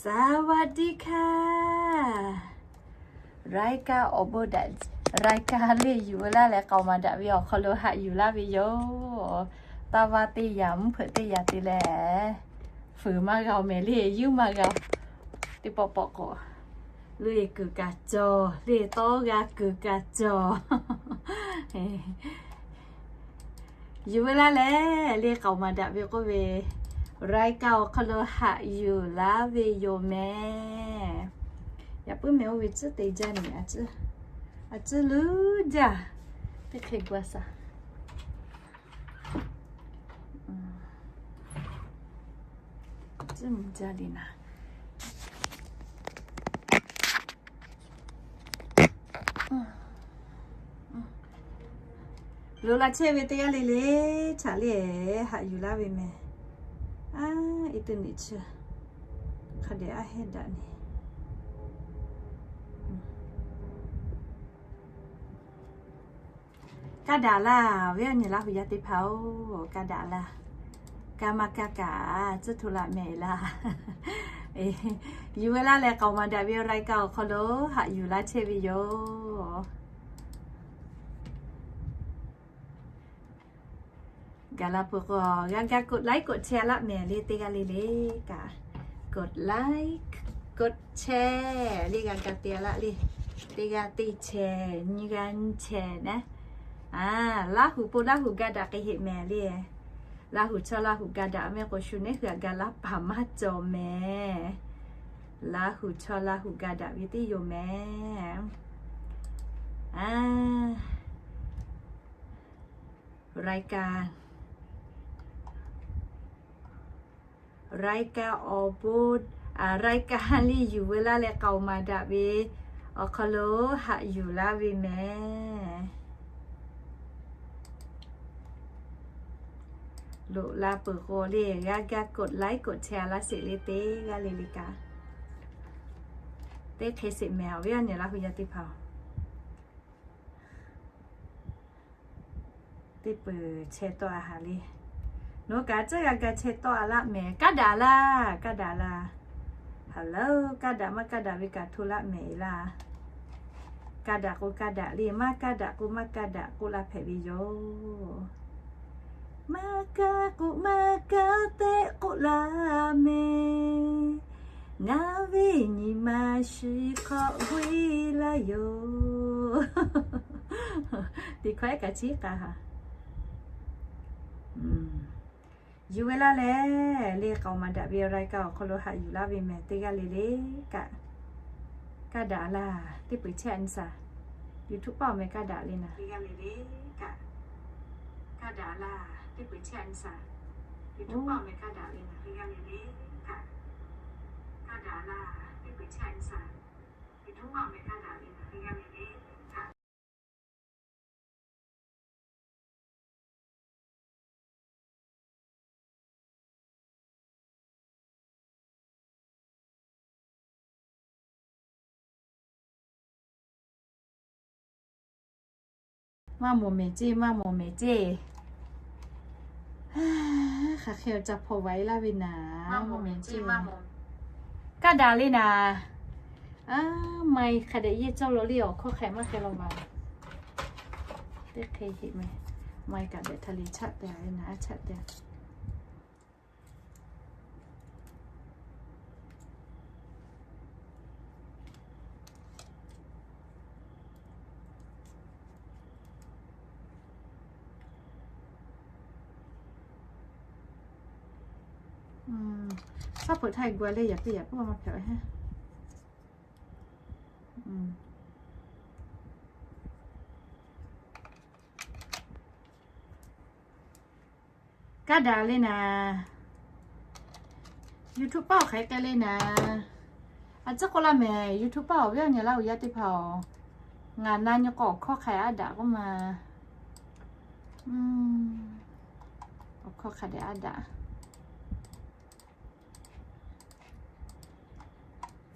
สวัสดีค่ะ รายการ awˬ bon daꞈ, รายการ le yuˬ ve laˇ leh k'aoˍ maˍ daꞈ ve awˬ hk'aw lo haꞈ yuˬ laˇ ve yoˬ. Taˇ vaˇ teˇ yanˇ, mvuhˇ hpeuꞈ teˇ yanˇ te leh, fuiˍ maˇ g'a-oˬ mehˍ le, yinˉ maˇ g'a-oˬ. Teˇ pawˆ pawˆ k'o, le kuiˬ kaꞈ cawˬ, le tawˇ g'a kuiˬ kaꞈ cawˬ. Yuˬ ve laˇ leh le k'aoˍ maˍ daꞈ ve k'oˆ ve, รายการ awˬ hk'aw lo haꞈ yuˬ laˇ ve yoˬ mehˍ. Yaꞈ puiˉ mehˍ oˇ ve tcuhˉ te jaˇ nyi, a tcuhˉ, a tcuhˉ luˉ jaˇ. Teˇ hk'e gua shaˍ. Tcuhˉ mvuh jaˇ le naˍ. Loꞈ la chehˇ ve teˇ g'aˇ le le, chaꞈ le haꞈ yuˬ laˇ ve mehˍ. A, i teˇ niꞈ chi hk'a dehꞈ a hehˉ daꞈ nyi. Kaˇ daꞈ laˇ ve awˬ nyi Laˇ huˍ yaˇ teˇ hpaˍ-oˬ, kaˇ daꞈ laˇ. Kaˇ maˇ kaˇ kaꞈ tcuhˉ hto laˇ mehˍ laˇ. Yuˬ ve laˇ leh k'aoˍ maˍ daꞈ ve รายการ awˬ hk'aw lo haꞈ yuˬ laˇ chehˇ ve yoˬ. Gaˬ la peuˬ k'o, g'a ga กดไลค์ กดแชร์ laˇ mehˍ le teˇ g'aˇ le le kaꞈ. กดไลค์ กดแชร์ le g'a ga te laˇ le. Teˇ g'aˇ teˇ chehˇ, nyiˇ g'aˇ nyiˇ chehˇ naˉ. A, Laˇ huˍ po Laˇ huˍ ga daꞈ k'ai heˆ mehˍ le. Laˇ huˍ chaw Laˇ huˍ ga daꞈ mehˍ k'o, shu neˉ hui aꞈ ga laˇ paˍ maˇ cawˬ mehˍ. Laˇ huˍ chaw Laˇ huˍ ga daꞈ ve teˇ yoˬ mehˍ. A, รายการ รายการ awˬ bon, a, รายการ le yuˬ ve laˇ leh k'aoˍ maˍ daꞈ ve awˬ hk'aw lo haꞈ yuˬ laˇ ve mehˍ. Loꞈ la peuˬ k'o le, g'a ga กดไลค์ กดแชร์ laˇ sheˍ le teˇ g'aˇ le le kaꞈ. Teˇ hk'e sheˍ mehˍ awˬ viˉ awˬ nyi Laˇ huˍ yaˇ teˇ hpaˍ-oˬ. Teˇ peuˬ chehˇ tawˆ a haˍ le. Nawˬ kaꞈ tcuhˉ g'a ga chehˇ tawˆ a laˇ mehˍ. Kaˇ daꞈ laˇ, kaˇ daꞈ laˇ. Hello, kaˇ daꞈ maˇ kaˇ daꞈ ve kaꞈ hto laˇ mehˍ laˇ. Kaˇ daꞈ k'o kaˇ daꞈ le, maˇ kaˇ daꞈ k'o maˇ kaˇ daꞈ k'oˆ laˇ hpehꞈ ve yoˬ. Maˇ kaˇ k'o maˇ kaˇ tehꞈ k'oˆ laˇ mehˍ. Ngaˬ ve nyi ma shi hk'awꞈ ve laˇ yoˬ. Teˇ hkawˇ ehˉ kaꞈ ciˉ k'a haˍ. Yuˬ ve laˇ leh, le k'aoˍ maˍ daꞈ ve รายการ awˬ hk'aw lo haꞈ yuˬ laˇ ve mehˍ teˇ g'aˇ le le kaꞈ. Kaˇ daꞈ laˇ, teˇ peuˬ chehˇ a nyi shaˍ. YouTube paˇ awˬ meh kaˇ daꞈ le naˍ. Teˇ g'aˇ le le kaꞈ. Kaˇ daꞈ laˇ, teˇ peuˬ chehˇ a nyi shaˍ. YouTube paˇ awˬ meh kaˇ daꞈ le naˍ. Teˇ g'aˇ le le kaꞈ. Kaˇ daꞈ laˇ, teˇ peuˬ chehˇ a nyi shaˍ. YouTube paˇ awˬ meh kaˇ daꞈ le naˍ. Teˇ g'aˇ le le kaꞈ. Maˇ mawˬ mehˍ ceˇ, maˇ mawˬ mehˍ ceˇ. Hk'aˬ hk'e awˬ ca hpaw vaˬ e laˇ ve naˍ. Maˇ mawˬ mehˍ ceˇ. Kaˇ daꞈ le naˍ. A, maˇ hk'a dehꞈ yehˇ cawˇ law le, awˬ hkawˇ hk'a maˇ hk'e law maˍ. Teˇ hk'e heˆ mehˍ. Maˇ kaꞈ dehꞈ htaˇ le chaˆ te ve naˍ, a chaˆ te. Shaˉ hpeuꞈ htaˇ gua le, yaꞈ piˇ yaꞈ puiˉ maˇ hpehꞈ ve. Kaˇ daꞈ le naˍ. YouTube paˇ awˬ hk'aˬ hk'e le naˍ. A ciˉ k'oˆ laˇ mehˍ, YouTube paˇ awˬ viˉ awˬ nyi Laˇ huˍ yaˇ teˇ hpaˍ-oˬ, ngaˬ na nyi k'o awˬ hkawˇ hk'a a daꞈ k'oˆ ma. Awˬ hkawˇ hk'a dehꞈ a daꞈ.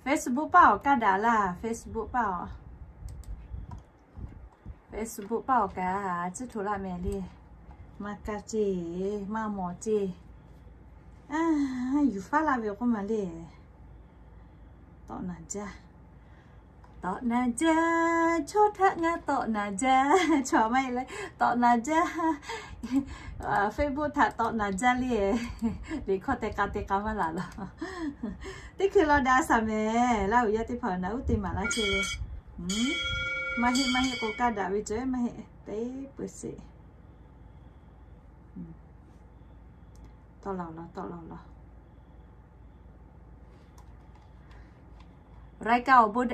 Facebook paˇ awˬ kaˇ daꞈ laˇ, Facebook paˇ awˬ. Facebook paˇ awˬ kaꞈ a ciˉ hto laˇ mehˍ le. Maˇ kaˇ ceˇ, maˇ mawˬ ceˇ. A, yuˬ faˉ laˇ ve k'oˆ ma le. Tawˆ naˍ jaˇ, tawˆ naˍ jaˇ, chaw htaꞈ ngaˬ tawˆ naˍ jaˇ, chaw maˇ heˆ leh tawˆ naˍ jaˇ. Facebook htaꞈ tawˆ naˍ jaˇ le. Liꞈ hkawˇ te k'a te k'a maˇ laˬ laˬ. Teˇ hkui law daꞈ a shaˍ mehˍ. Laˇ huˍ yaˇ teˇ hpaˍ naꞈ uˉ te maˍ laˇ chehˇ ve. Maˇ heˆ maˇ heˆ k'o kaˇ daꞈ ve cawˬ maˇ heˆ. Teˇ peuˬ sheˍ. Tawˆ la laˬ, tawˆ la laˬ. Raiˉ kaˇ awˬ bon,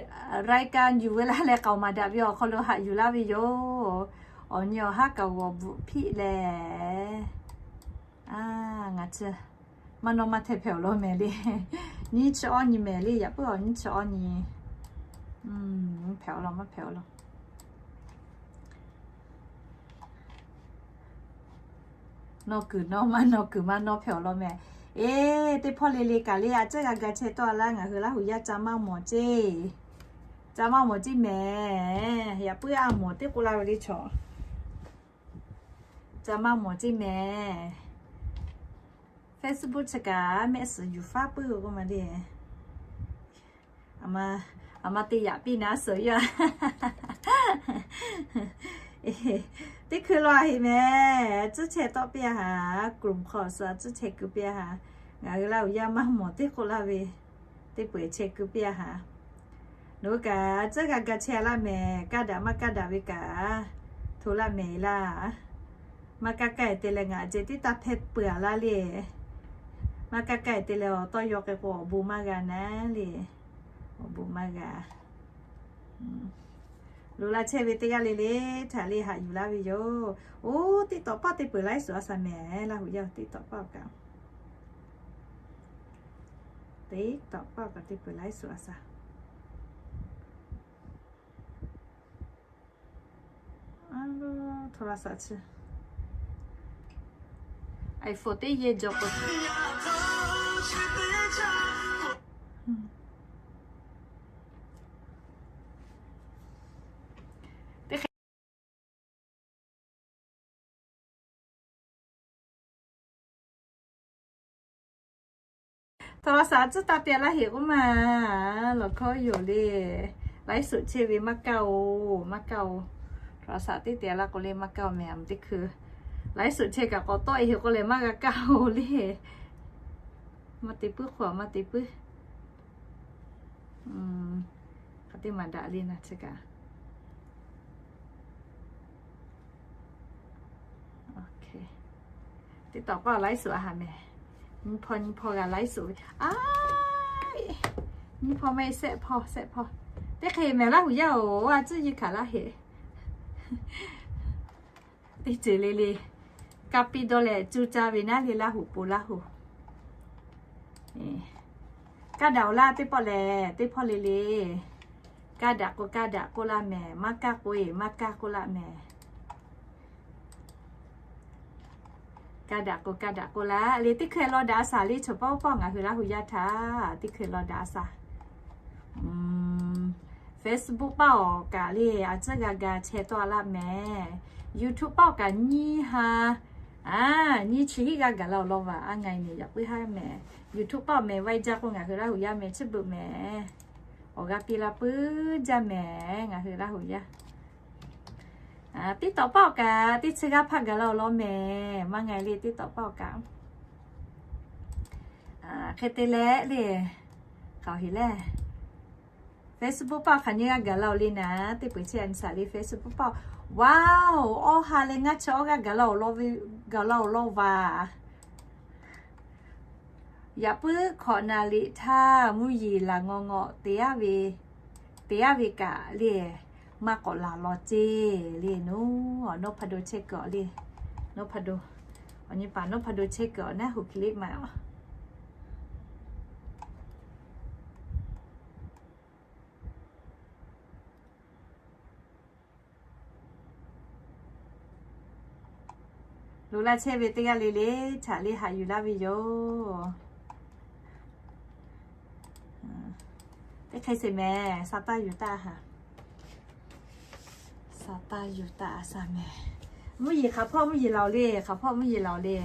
raiˉ kaˇ yuˬ ve laˇ leh k'aoˍ maˍ daꞈ ve awˬ hk'aw lo haꞈ yuˬ laˇ ve yoˬ. Awˬ nyi awˬ haˉ kaꞈ g'awˬ bvuhꞈ hpiˆ leh, a, ngaˬ chi maˇ nawˇ maˇ hteh hpehꞈ awˬ lawn mehˍ le. Nyiˇ chi awˇ nyi mehˍ le. Yaꞈ puiˉ awˬ nyiˇ chi awˇ nyi hpehꞈ awˬ lawn, maˇ hpehꞈ awˬ lawn. Nawˇ kuiˬ nawˇ maˇ nawˇ kuiˬ maˇ nawˇ hpehꞈ awˬ lawn mehˍ. Eˬ, teˇ hpawˇ le le kaꞈ le a ciˉ g'a ga chehˇ tawˆ a laˇ. Ngaˬ hui Laˇ huˍ yaˇ ca maˇ mawˬ ceˇ, ca maˇ mawˬ ceˇ mehˍ. Yaꞈ puiˉ a mawˬ teˇ k'oˆ laˇ ve le chaw. Ca maˇ mawˬ ceˇ mehˍ. Facebook chi kaꞈ mehˆ suhˍ yuˬ faˉ puiˉ ve k'oˆ ma le. A ma te yaꞈ piˇ naˉ suhˍ yaˇ. Teˇ hkui law a heꞈ mehˍ. Tcuhˉ chehˇ tawˆ piˇ a haˍ. Group hk'aw suhˍ tcuhˉ chehˇ keu piˇ a haˍ. Ngaˬ hui Laˇ huˍ yaˇ maˇ mawˬ teˇ k'oˆ laˇ ve, teˇ peu eˬ chehˇ keu piˇ a haˍ. Nawˬ hui kaꞈ tcuhˉ g'a ga chehˇ a laˇ mehˍ. Kaˇ daꞈ maˇ kaˇ daꞈ ve kaꞈ hto laˇ mehˍ laˇ. Maˇ kaˇ kaˇ te leh ngaˬ ceh tiˉ taˇ hpehˇ peuˬ a laˇ le. Maˇ kaˇ kaˇ te leh awˬ tawˇ yaw k'ai k'o awˬ bon maˇ g'a naˉ le. Awˬ bon maˇ g'a. Loꞈ la chehˇ ve teˇ g'aˇ le le htaꞈ le haꞈ yuˬ laˇ ve yoˬ. Oˇ, TikTok paˆ teˇ peuˬ laiˉ suhˍ a shaˍ mehˍ. Laˇ huˍ yaˇ TikTok paˆ kaꞈ, TikTok paˆ kaꞈ teˇ peuˬ laiˉ suhˍ a shaˍ. โทรศัพท์ chi iPhone teˇ yehˬ jawˬ k'o, teˇ hk'e โทรศัพท์ tcuhˉ taˇ te laˇ heꞈ k'oˆ ma. Lawˬ hkawˇ yoˬ le. Laiˉ suhˍ chehˇ ve maˇ kaˇ oˬ, maˇ kaˇ oˬ. โทรศัพท์ teˇ te laˇ k'o le maˇ kaˇ oˬ mehˍ. Teˇ hkui laiˉ suhˍ chehˇ kaꞈ k'awꞈ tawˆ e heꞈ k'oˆ leh maˇ g'a kaˇ oˬ le. Maˇ te puiˉ hk'oˆ maˇ te puiˉ. Hk'aˬ teˇ maˬ daꞈ le naˬ chi kaꞈ. Teˇ tawꞈ k'awˇ laiˉ suhˍ a haˍ mehˍ. Nyiˇ hpawˇ nyiˇ hpawˇ g'a laiˉ suhˍ ve. A, nyiˇ hpawˇ maˇ heˆ, shehˆ hpawˇ, shehˆ hpawˇ. Teˇ hk'e mehˍ Laˇ huˍ yaˇ oˬ, a tcuhˉ yi hkanˍ laˇ heꞈ. Teˇ ceuˬ le le. Kaˇ piˇ dawˇ leh cuˇ caˇ ve naˉ le Laˇ huˍ po Laˇ huˍ. Kaˇ daꞈ oˬ laˇ teˇ pawˆ lehˬ, teˇ hpawˇ le le. Kaˇ daꞈ k'o kaˇ daꞈ k'oˆ laˇ mehˍ. Maˇ kaˇ k'o e maˇ kaˇ k'oˆ laˇ mehˍ. Kaˇ daꞈ k'o kaˇ daꞈ k'oˆ laˇ le. Teˇ hkui law daꞈ a shaˍ le. Chaw pawˆ pawˆ ngaˬ hui Laˇ huˍ yaˇ htaꞈ teˇ hkui law daꞈ a shaˍ. Facebook paˆ awˬ kaꞈ le a tcuhˉ g'a ga chehˇ tawˆ a laˇ mehˍ. YouTube paˆ awˬ kaꞈ nyiˇ ha, a, nyiˇ chi hiˆ g'aˇ gaˬ la awˬ lawn vaˬ a ngaˬ e mehˍ yaꞈ puiˉ haˉ mehˍ. YouTube paˆ awˬ mehˍ vaiˇ jaˇ k'o ngaˬ hui Laˇ huˍ yaˇ mehˍ chi beuꞈ mehˍ. Awˬ g'aˇ piˇ la puiˉ jaˇ mehˍ ngaˬ hui Laˇ huˍ yaˇ. Teˇ tawꞈ paˆ awˬ kaꞈ teˇ chi g'aˇ hpaˇ gaˬ la awˬ lawn mehˍ. Maˇ ngaˬ e le teˇ tawꞈ paˆ awˬ kaꞈ. Hk'e te leh le, k'aoˍ heˍ lehˬ, Facebook paˆ hk'aˬ nyiˇ g'aˇ gaˬ la oˬ le naˍ, teˇ peu eˬ chehˇ a nyi shaˍ le Facebook paˆ. Wow, awˇ ha leh ngaˇ chi awˇ g'aˇ gaˬ la awˬ lawn ve, gaˬ la awˬ lawn vaˬ. Yaꞈ puiˉ hkawꞈ naˍ liꞈ htaˇ mvuhˇ yeˬ laˬ ngawˬ ngawˬ te yaˇ ve, te yaˇ ve kaꞈ le, maˇ k'awꞈ laˬ law ceˇ le naˬ. Nawˉ hpa do chehˇ kuiˬ awˬ le, nawˉ hpa do, awˬ nyi paˍ nawˉ hpa do chehˇ kuiˬ awˬ naˉ hoꞈ hk'e le maˇ Loꞈ la chehˇ ve teˇ g'aˇ le le htaꞈ le haꞈ yuˬ laˇ ve yoˬ. Teˇ hk'e sheˍ mehˍ, sa taˇ yuˬ taˇ haˍ. Sa taˇ yuˬ taˇ a shaˍ mehˍ. Mvuhˇ yeˬ hk'aˬ hpawˇ mvuhˇ yeˬ laˬ oˬ le, hk'aˬ hpawˇ mvuhˇ yeˬ laˬ oˬ le.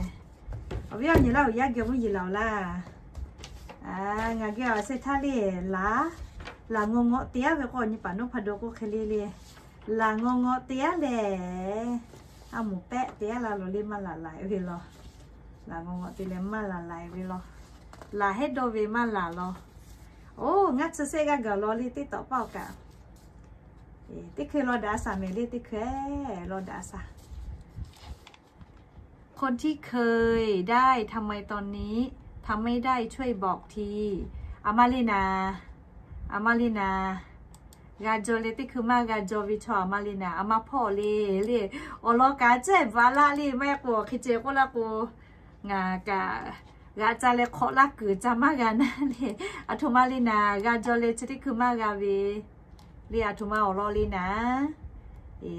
Awˬ viˉ awˬ nyi Laˇ huˍ yaˇ geh mvuhˇ yeˬ laˬ oˬ laˇ. Ngaˬ geh awˬ shehˍ htaˇ le, laˬ, laˬ ngawˬ ngawꞈ te-aˉ ve k'o, nyi paˍ nawˉ hpa daw k'oˆ hk'e le le, laˬ ngawˬ ngawꞈ te-aˉ lehˬ, a moˍ pehˆ te-aˉ la lo le maˇ laˬ laiˬ ve law. Laˬ ngawˬ ngawꞈ te leh maˇ laˬ laiˬ ve law. Laˬ hehˉ dawˇ ve maˇ laˬ law. Oˇ, ngaˇ chi shehˆ g'aˇ gaˬ law le teˇ tawꞈ paˆ awˬ kaꞈ. Teˇ hkui law daꞈ shaˍ mehˍ le, teˇ hkui law daꞈ shaˍ. คนที่เคยได้ ทำไมตอนนี้ ทำไม่ได้ ช่วยบอกที A ma le naˍ, a ma le naˍ, g'a jaw leh teˇ hkui maˇ g'a jaw ve chaw a ma le naˍ, a ma hpawˇ le le, awˬ lawn kaꞈ cehˇ baˬ laˇ le, maˇ heˆ k'o hk'e ceh k'oˆ laˇ k'o, ngaˬ kaꞈ g'a ca leh hk'awꞈ laˇ kuiˬ ca maˇ g'a naˉ le. A htoꞈ ma le naˍ, g'a jaw leh chi teˇ hkui maˇ g'a ve le, a htoꞈ ma awˬ lawn le naˍ.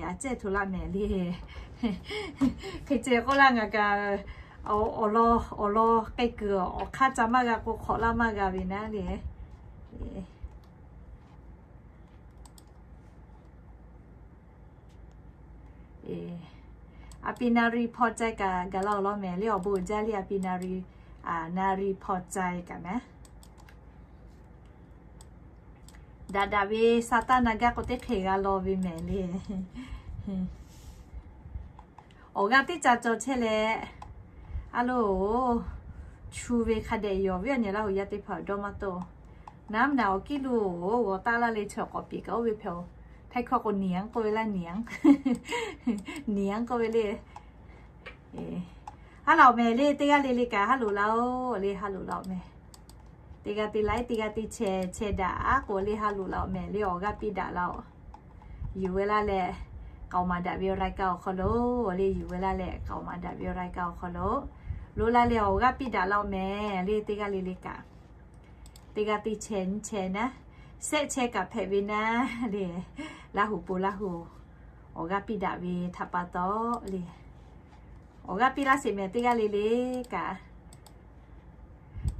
A cehˇ htoꞈ laˇ mehˍ le. Hk'e ceh k'oˆ laˇ ngaˬ kaꞈ, awˬ lawn, awˬ lawn k'ai kuiˬ awˬ hk'aˇ ca maˇ g'a k'o hk'awꞈ laˇ maˇ g'a ve naˉ le. A pi na ri hpaw cai kaꞈ gaˬ la awˬ lawn mehˍ le, awˬ bon uiˍ jaˇ le, a pi na ri, na ri hpaw cai kaꞈ mehˍ. Daꞈ daꞈ ve sa taˇ na gaˇ k'o teˇ hk'e g'a law ve mehˍ le. Awˬ g'aˇ teˇ ca caw chehˇ leh, a loˬ, chu ve hk'a dehꞈ yawˬ ve awˬ nyi Laˇ huˍ yaˇ teˇ hpaˍ awˬ dawˇ maˇ tawˆ. Naˉ naˍ awˬ kiˉ lo g'awˬ taˆ laˇ le, chaw k'awꞈ piˍ kaꞈ oˇ ve hpehꞈ-oˬ. Htaiˇ hkawˇ k'o niˍ-anˉ k'oˆ ve laˇ, niˍ-anˉ, niˍ-anˉ k'oˆ ve le. Ha laˬ awˬ mehˍ le, teˇ g'aˇ le le kaꞈ ha loꞈ laˇ-oˬ le, ha loꞈ laˇ awˬ mehˍ. Teˇ g'aˇ te laiˉ, teˇ g'aˇ te chehˇ, chehˇ daꞈ-aˉ k'o le ha loꞈ laˇ awˬ mehˍ le, awˬ g'aˇ piˇ daꞈ laˇ-oˬ. Yuˬ ve laˇ leh, k'aoˍ maˍ daꞈ ve รายการ awˬ hk'aw lo le, yuˬ ve laˇ leh k'aoˍ maˍ daꞈ ve รายการ awˬ hk'aw lo, loꞈ la leh awˬ g'aˇ piˇ daꞈ laˇ awˬ mehˍ le, teˇ g'aˇ le le kaꞈ. Teˇ g'aˇ te chehˇ nyi chehˇ naˉ, shehˆ chehˇ kaꞈ hpehꞈ ve naˉ le, Laˇ huˍ po Laˇ huˍ, awˬ g'aˇ piˇ daꞈ ve htaꞈ pa taw le. Awˬ g'aˇ piˇ laˇ sheˍ mehˍ teˇ g'aˇ le le kaꞈ.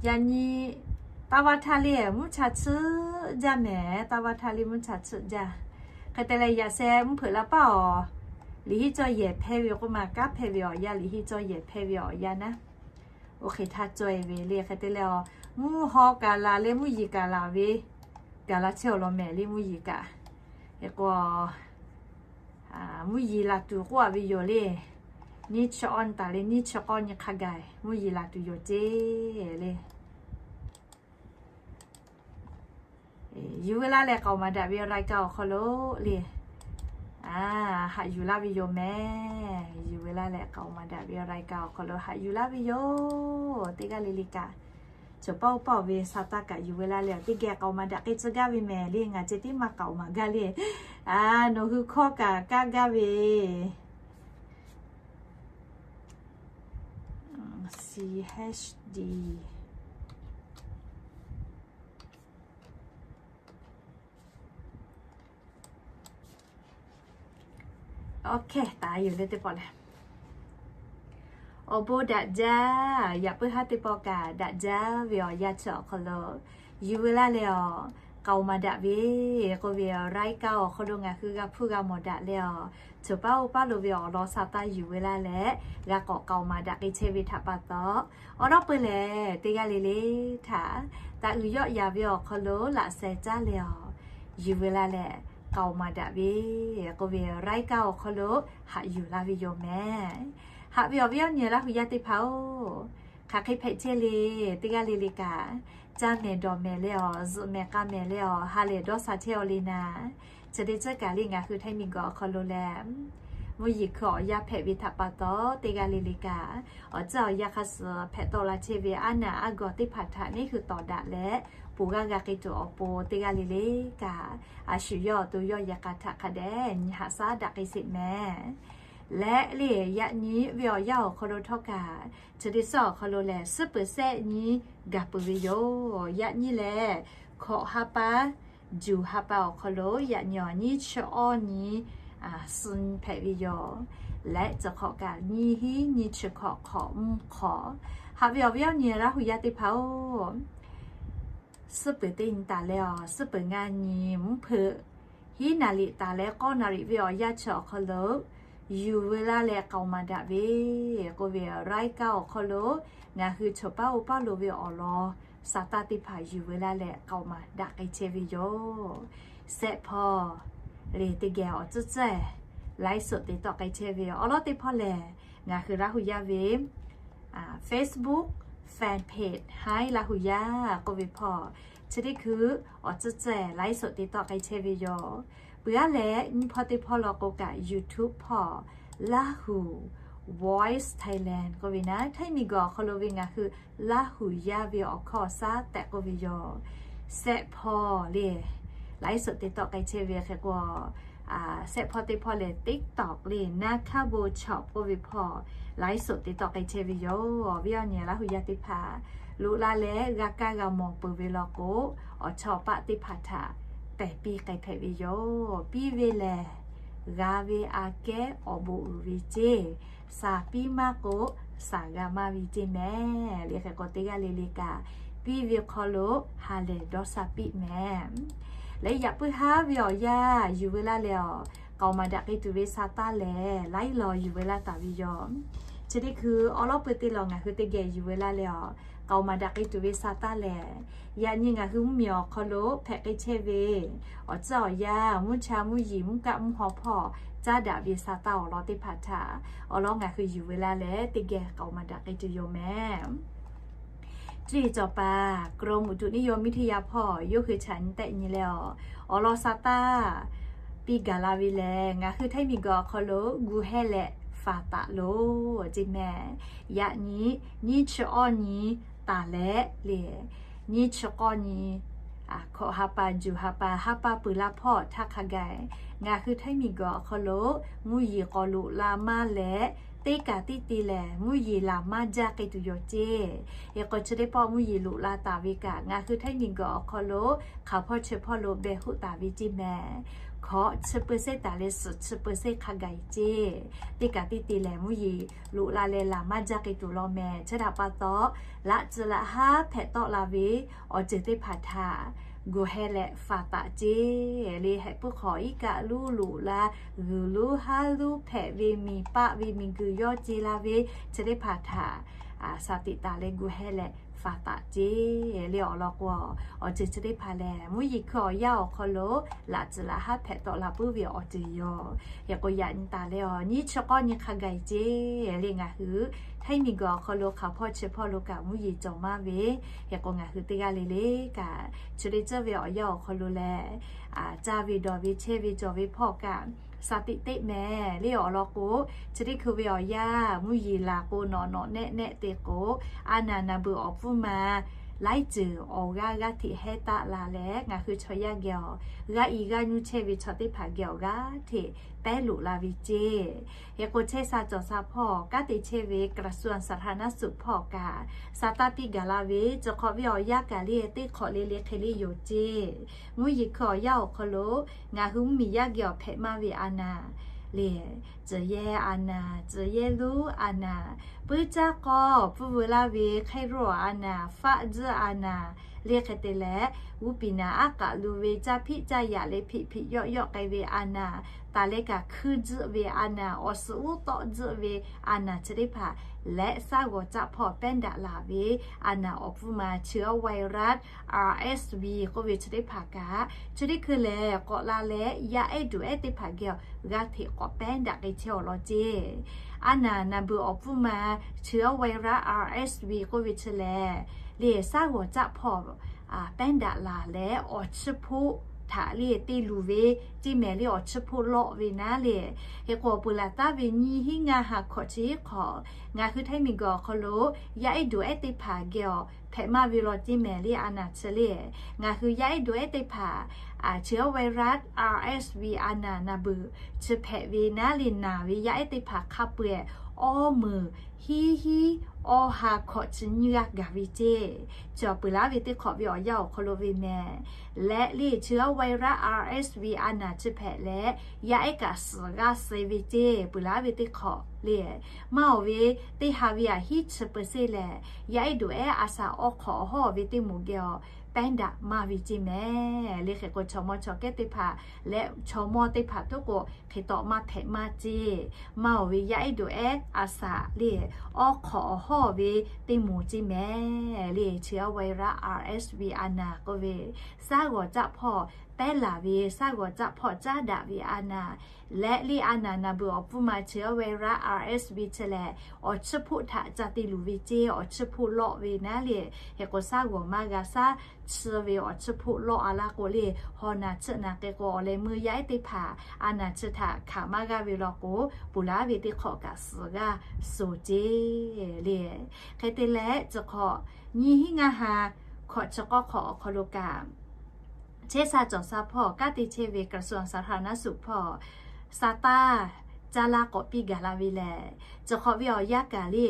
Yaꞈ nyi, taˇ vaˇ htaˇ le mvuhˇ cha tsuhˇ jaˇ mehˍ, taˇ vaˇ htaˇ le mvuhˇ cha tsuhˇ jaˇ. Hk'e te leh yaꞈ sheh mvuhˇ hpeuꞈ la paˉ awˬ, liꞈ hiˉ cawˇ yehˬ hpehˇ ve k'oˆ ma, kanˉ hpehˇ ve awˬ yanˇ, liꞈ hiˉ cawˇ yehˬ hpehˇ ve awˬ yanˇ naˉ. Oˇ hk'e htaˇ cawˇ-e ve le, hk'e te leh awˬ, mvuhˇ haw kaꞈ laˬ leh mvuhˇ yeˬ kaꞈ laˬ ve, gaˬ la chehˇ awˬ lawn mehˍ le mvuhˇ yeˬ kaꞈ. Hk'e k'o, mvuhˇ yeˬ laˬ tuˬ k'oˆ-a ve yoˬ le. Nyiˇ chi awˇ nyi taˍ leh nyiˇ chi k'awˇ nyi hk'a gaˬ mvuhˇ yeˬ laˬ tuˬ yoˬ ceˇ le. Yuˬ ve laˇ leh k'aoˍ maˍ daꞈ ve รายการ awˬ hk'aw lo le, haꞈ yuˬ laˇ ve yoˬ mehˍ. Yuˬ ve laˇ leh k'aoˍ maˍ daꞈ ve รายการ awˬ hk'aw lo haꞈ yuˬ laˇ ve yoˬ. Teˇ g'aˇ le le kaꞈ, chaw paˇ oˇ paˇ-oˬ ve sa taˇ kaꞈ yuˬ ve laˇ leh awˬ teˇ geh k'aoˍ maˍ daꞈ k'ai tcuh gaˇ ve mehˍ le, ngaˬ ceh tiˉ maˇ k'aoˍ maˍ gaˇ le. Nawˬ hui hkawˇ kaꞈ kaˇ gaˇ ve C H D. Oˇ hkehˇ taˍ yuˬ le teˇ pawˆ lehˬ, awˬ bon daꞈ jaˇ. Yaꞈ puiˉ haˉ teˇ pawˆ kaꞈ daꞈ jaˇ ve awˬ yanˇ chi awˬ hk'aw lo yuˬ ve laˇ leh awˬ, k'aoˍ maˍ daꞈ ve k'oˆ ve awˬ รายการ awˬ hk'aw lo ngaˬ hui g'a hpuˇ g'a mawˬ daꞈ leh awˬ, chaw paˇ oˇ paˇ lo ve awˬ lawn sa taˇ yuˬ ve laˇ leh, g'a k'awꞈ k'aoˍ maˍ daꞈ k'ai chehˇ ve htaꞈ pa taw, awˬ lawn peuˬ lehˬ teˇ g'aˇ le le htaꞈ taꞈ uiˍ yawˆ yaˍ ve awˬ hk'aw lo laꞈ sheh caˇ leh awˬ, yuˬ ve laˇ leh k'aoˍ maˍ daꞈ ve k'oˆ ve awˬ รายการ awˬ hk'aw lo haꞈ yuˬ laˇ ve yoˬ mehˍ. Haꞈ ve awˬ viˉ awˬ nyi Laˇ huˍ yaˇ teˇ hpaˍ-oˬ, hk'aˬ hk'e hpehꞈ chehˇ le. Teˇ g'aˇ le le kaꞈ, caˇ mehˍ dawˬ mehˍ leh awˬ, zuhꞈ mehˍ k'a mehˍ leh awˬ, ha lehˬ dawˇ sha chehˇ-aw le naˍ. Chi teˇ ceuˬ kaꞈ le ngaˬ hui Htaiˇ miˬguiˬ awˬ hk'aw lo leh, mvuhˇ yeˬ hkui awˬ yanˇ hpehꞈ ve htaꞈ pa taw, teˇ g'aˇ le le kaꞈ, awˬ ceuˬ awˬ yanˇ hk'a suh hpehꞈ tawˆ la chehˇ ve aˉ naˍ aˉ gawˬ teˇ hpaˍ htaꞈ neˇ hui tawˍ daꞈ leh, ponˬ g'aˇ g'a k'ai tuˬ awˬ pon teˇ g'aˇ le le kaꞈ, a shu yawˇ awˬ to yawˇ yehˬ k'a htaꞈ hk'a dehꞈ nyi haꞈ shaˉ daꞈ k'ai sheˍ mehˍ. Leh le, yaꞈ nyi ve awˬ yanˇ awˬ hk'aw lo htawˇ kaꞈ, chi teˇ suhˉ awˬ hk'aw lo lehˬ, suhˉ peuˬ sehˆ nyi gaˬ peuˬ ve yoˬ. Yaꞈ nyi lehˬ, hkawꞈ ha pa, juˬ ha pa awˬ hk'aw lo yaꞈ nyi awˬ nyiˇ chi awˇ nyi suh hpehꞈ ve yoˬ. Leh chi hk'awꞈ kaꞈ nyiˇ hinˉ nyiˇ chi hkawꞈ hk'awꞈ mvuhˇ hk'awꞈ. Haꞈ ve awˬ viˉ awˬ nyi Laˇ huˍ yaˇ teˇ hpaˍ-oˬ, suhˉ peuˬ teˇ nyi taˍ leh awˬ, suhˉ peuˬ ngaˇ nyi mvuhˇ hpeuꞈ hiˉ naˍ riˍ taˍ leh k'awˇ naˍ riˍ ve awˬ yanˇ chi awˬ hk'aw lo yuˬ ve laˇ leh k'aoˍ maˍ daꞈ ve k'oˆ ve awˬ รายการ awˬ hk'aw lo ngaˬ hui chaw paˇ oˇ paˇ lo ve awˬ lawn Saˍtanˍ teˇ hpaˍ yuˬ veu laˇ leh k'aoˍ maˍ daꞈ k'ai chehˇ ve yoˬ. Sehˆ hpawˇ lehˬ teˇ geh awˬ tcuhˉ tcuhˉ laiˉ soꞈ te tawˆ k'ai chehˇ ve yoˬ. Awˬ lawn teˇ hpawˇ lehˬ, ngaˬ hui Laˇ hu yaˇ ve Facebook fan page Haiˉ Laˇ hu yaˇ k'oˆ ve hpawˇ, chi teˇ hkui awˬ tcuhˉ tcuhˉ laiˉ soꞈ te tawˆ k'ai chehˇ ve yoˬ. Peuˬ aˉ leh nyiˇ hpawˇ teˇ hpawˇ law k'o kaꞈ YouTube hpawˇ Laˇ hu Voice Thailand k'oˆ ve naˉ, Htaiˇ miˬguiˬ awˬ hk'aw lo ve ngaˬ hui Laˇ hu yaˇ ve awˬ hkawˇ awˬ shaˉ tehꞈ k'oˆ ve yoˬ. Sehˆ hpawˇ lehˬ laiˉ soꞈ te tawˆ k'ai chehˇ ve hk'e k'o, sehˆ hpawˇ teˇ hpawˇ lehˬ TikTok lehˬ Naˉ hkaˉ bon chawꞈ k'oˆ ve hpawˇ laiˉ soꞈ te tawˆ k'ai chehˇ ve yoˬ. Awˬ viˉ awˬ nyi Laˇ hu yaˇ teˇ hpaˍ, loꞈ la leh g'a kaˇ g'a mawˬ peuˬ ve law k'o, awˬ chawˇ paˆ teˇ hpaˍ htaꞈ pehˬ piˇ k'ai hpehꞈ ve yoˬ. Piˇ ve lehˬ, g'a ve aꞈ kehˉ awˬ bon uiˍ ve ceˇ. Shaˍ piˇ maˇ k'o, shaˍ g'a maˇ ve ceˇ mehˍ. Lehˬ hk'e k'o teˇ g'aˇ le le kaꞈ, piˇ ve hk'aw lo ha lehˬ dawˇ sha piˇ mehˍ. Leh yaꞈ puiˉ haˉ ve awˬ yanˇ yuˬ veu laˇ leh awˬ, k'aoˍ maˍ daꞈ k'ai tuˬ ve Saˍtanˍ lehˬ laiˉ law yuˬ veu laˇ taˍ ve yoˬ. Chi teˇ hkui awˬ lawn pui teˇ law ngaˬ hui teˇ geh yuˬ veu laˇ leh awˬ, k'aoˍ maˍ daꞈ k'ai tuˬ ve Saˍtanˍ lehˬ, yaꞈ nyi ngaˬ hui mvuhˇmiˬ awˬ hk'aw lo hpehꞈ k'ai chehˇ ve awˬ tcuhˉ awˬ yanˇ, mvuhˇ cha mvuhˇ yeˬ mvuhˇ kaˆ mvuhˇ haw hpawˇ caˉ daꞈ ve Saˍtanˍ awˬ lawn teˇ hpaˍ htaꞈ awˬ lawn ngaˬ hui yuˬ veu laˇ leh teˇ geh k'aoˍ maˍ daꞈ k'ai tuˬ yoˬ mehˍ. Ceˇ cawˬ paˍ กรมอุตุนิยมวิทยา hpawˇ yawˇ hui chaꞈ nyi tehˆ nyi leh awˬ, awˬ lawn Saˍtanˍ piˇ gaˬ la ve lehˬ, ngaˬ hui Htaiˇ miˬguiˬ awˬ hk'aw lo gu hehˇ leh faˍ taˍ loˬ ceˇ mehˍ. Yaꞈ nyi nyiˇ chi awˇ nyi taˍ leh lehˬ, nyiˇ chi k'awˇ nyi hkawꞈ ha pa juˬ ha pa ha pa peuˬ la hpawˇ htaˇ hk'a gaˬ, ngaˬ hui Htaiˇ miˬguiˬ awˬ hk'aw lo mvuhˇ yeˬ k'awꞈ loꞈ la maˇ leh, teˇ kaꞈ teˇ te lehˬ mvuhˇ yeˬ laˬ maˇ jaˇ k'ai tuˬ yoˬ ceˇ. Hk'e k'o chi teˇ pawˆ mvuhˇ yeˬ loꞈ la taˍ ve kaꞈ, ngaˬ hui Htaiˇ miˬguiˬ awˬ hk'aw lo hk'aˬ hpawˇ chi hpawˇ lo beh hoˆ taˍ ve ceˇ mehˍ. Hkawꞈ chi เปอร์เซ็นต์ taˍ leh suhˍ chi เปอร์เซ็นต์ hk'a gaˬ ceˇ. Teˇ kaꞈ teˇ te lehˬ mvuhˇ yeˬ loꞈ la leh laˬ maˇ jaˇ k'ai tuˬ law mehˍ. Chi htaꞈ pa taw, laꞈ tcuh laꞈ haˉ hpehꞈ tawˆ la ve awˬ ceuˬ teˇ hpaˍ htaꞈ gu hehˇ leh faˍ taˍ ceˇ. Lehˬ hehꞈ puiˉ hk'awꞈ iˉ kaˆ luˉ loꞈ la, g'uiˬ luˉ haˉ luˉ hpehꞈ ve miˬ paˆ ve miˬ guiˬ yawˇ ce la ve chi teˇ hpaˍ htaꞈ shaˍ tiꞈ taˍ leh gu hehˇ leh faˍ taˍ ceˇ. Lehˬ awˬ lawn k'o, awˬ ceuˬ chi teˇ hpaˍ lehˬ mvuhˇ yeˬ hkui awˬ yanˇ awˬ hk'aw lo laꞈ tcuh laꞈ haˉ hpehꞈ tawˆ la puiˉ ve awˬ ceuˬ yoˬ. Hk'e k'o yaꞈ nyi taˍ leh awˬ nyiˇ chi k'awˇ nyi hk'a gaˬ ceˇ. Lehˬ ngaˬ hui Htaiˇ miˬguiˬ awˬ hk'aw lo hk'aˬ hpawˇ chi hpawˇ lo kaꞈ mvuhˇ yeˬ cawˬ maˇ ve, hk'e k'o ngaˬ hui teˇ g'aˇ le le kaꞈ chi teˇ ceuˬ ve awˬ yanˇ awˬ hk'aw lo lehˬ, caˇ ve dawˬ ve chehˇ ve cawˬ ve hpawˇ kaꞈ shaˍ tiꞈ teˇ mehˍ. Lehˬ awˬ lawn k'o, chi teˇ hkui ve awˬ yanˇ mvuhˇ yeˬ laˬ k'o nawꞈ nawꞈ nehˆ nehˆ te k'o, a naˍ naˍ beuꞈ awˬ pfuhˇ ma laiˉ ceuˬ awˬ g'aˇ g'aˇ hteꞈ hehˉ taˆ la leh, ngaˬ hui chaw yaˇ geh awˬ g'aˇ i g'aˇ nuˇ chehˇ ve chaw teˇ hpaˍ geh awˬ g'aˇ hteꞈ pehˉ loꞈ la ve ceˇ. Hk'e k'o chehˇ sha cawˬ sha hpawˇ kanˉ te chehˇ ve กระทรวงสาธารณสุข hpawˇ kaꞈ, Saˍtanˍ piˇ gaˬ la ve chi hk'awꞈ ve awˬ yanˇ kaꞈ lehˬ teˇ hk'awꞈ le le hk'e le yoˬ ceˇ. Mvuhˇ yeˬ hkui awˬ yanˇ awˬ hk'aw lo ngaˬ hui mvuhˇmiˬ yaˇ geh awˬ hpehꞈ maˇ ve a naˍ lehˬ, ceuˬ yehˇ a naˍ, ceuˬ yehˇ luˉ a naˍ, puiˉ caˇ k'awˇ pfuhˇ veu laˇ ve hk'e roˇ a naˍ, faˆ tzuhˆ a naˍ, lehˬ hk'e te leh g'uˇ piˍ naˍ aˉ k'aꞈ lu ve caˇ hpiˆ caˇ yaꞈ leh hpiꞈ hpiꞈ yawˆ yawˆ k'ai ve a naˍ, taˍ leh kaꞈ hkuiˇ tzuhˆ ve a naˍ, awˬ suhˍ uˉ tawˆ tzuhˆ ve a naˍ chi teˇ hpaˍ leh, shaˉ g'awˬ caˆ hpawˇ pehˉ daꞈ laˬ ve a naˍ awˬ pfuhˇ ma chi ไวรัส อาร์เอสวี k'oˆ ve chi teˇ hpaˍ kaꞈ, chi teˇ hkui lehˬ k'awꞈ la leh yaˇ ehˉ duˬ ehˉ teˇ hpaˍ geh awˬ g'aˇ hteꞈ k'awꞈ pehˉ daꞈ k'ai chehˇ awˬ lawn ceˇ. A naˍ naˍ beuꞈ awˬ pfuhˇ ma chi ไวรัส อาร์เอสวี k'oˆ ve chi lehˬ, lehˬ shaˉ g'awˬ caˆ hpawˇ pehˉ daꞈ laˬ leh awˬ chiˇ hpoˆ htaꞈ lehˬ te luˬ ve ceˇ mehˍ. Lehˬ awˬ chiˇ hpoˆ lawˆ ve naˉ lehˬ, hk'e k'o peuˬ laˬ taˉ ve nyiˇ hinˉ ngaˇ ha hkawꞈ chi hk'awꞈ, ngaˬ hui Htaiˇ miˬguiˬ awˬ hk'aw lo yaˇ ehˉ duˬ ehˉ teˇ hpaˍ geh awˬ hpehꞈ maˇ ve law ceˇ mehˍ. Lehˬ a naˍ chi lehˬ, ngaˬ hui yaˇ ehˉ duˬ ehˉ teˇ hpaˍ chi ไวรัส อาร์เอสวี a naˍ naˍ beuꞈ chi hpehꞈ ve naˉ lehˬ, naˍ ve yaˇ ehˉ teˇ hpaˍ hk'a peu-eˬ awˇ meunˍ hiˉ hiˉ awˇ ha hkawꞈ chi nyiˇ g'aˇ gaˬ ve ceˇ. Chi awˬ peuˬ laˉ ve teˇ hk'awꞈ ve awˬ yanˇ awˬ hk'aw lo ve mehˍ. Leh lehˬ chi ไวรัส อาร์เอสวี a naˍ chi hpehꞈ leh yaˇ ehˉ kaꞈ suhˍ g'aˇ suh ve ceˇ. Peuˬ laˉ ve teˇ hk'awꞈ lehˬ, maˇ awˬ ve teˇ ha ve aꞈ hiˉ chi เปอร์เซ็นต์ lehˬ, yaˇ ehˉ duˬ ehˉ a shaˍ awˇ hk'awꞈ awˬ hawˉ ve teˇ moˍ geh awˬ pehˉ daꞈ maˇ ve ceˇ mehˍ le. Hk'e k'o, chaw mawˇ chaw kehˉ teˇ hpaˍ leh chaw mawˇ teˇ hpaˍ tuˉ k'o, hk'e tawꞈ maˇ hpehꞈ maˇ ceˇ. Maˇ awˬ ve yaˇ ehˉ dawꞈ ehˉ a shaꞈ le, awˉ hk'awꞈ awˬ hawˉ ve teˇ moˍ ceˇ mehˍ le. Chi a virus R S V a naˍ k'oˆ ve, shaˉ g'awˬ caˆ hpawˇ pehˉ laˬ ve, shaˉ g'awˬ caˆ hpawˇ caˉ daꞈ ve a naˍ leh le, a naˍ naˍ beuꞈ awˬ pfuhˇ ma chi a virus R S V chi lehˬ, awˬ chiˇ hpoˆ htaꞈ ca te luˬ ve ceˇ. Awˬ chiˇ hpoˆ lawˆ ve naˉ le. Hk'e k'o, shaˉ g'awˬ maˇ g'a, shaˉ chi ve awˬ chiˇ hpoˆ lawˆ a laˇ k'o le, haw naˬ chiˆ naˬ hk'e k'o, awˬ leh meuˇ yaˇ ehˉ teˇ hpaˍ a naˍ chi htaꞈ hkanˍ maˇ g'aˇ ve law k'o, puˍ laˉ ve teˇ hk'awꞈ kaꞈ suhˍ g'aˇ suhˍ ceˇ le. Hk'e te leh, chi hk'awꞈ nyiˇ hinˉ ngaˇ ha hkawꞈ chi k'awˇ hk'awꞈ awˬ hk'aw lo kaꞈ, chehˇ sha cawˬ sha hpawˇ kanˉ te chehˇ ve กระทรวงสาธารณสุข hpawˇ สตาร์ caˇ laˇ k'awꞈ piˇ gaˬ la ve lehˬ, chi hk'awꞈ ve awˬ yanˇ kaꞈ le,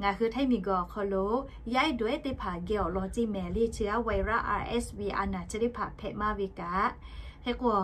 ngaˬ hui ไทย miˬguiˬ awˬ hk'aw lo yaˇ ehˉ dawꞈ ehˉ teˇ hpaˍ geh awˬ lawn ceˇ mehˍ le. Chi a virus R S V a naˍ chi teˇ hpaˍ hpehꞈ maˇ ve kaꞈ, hk'e k'o,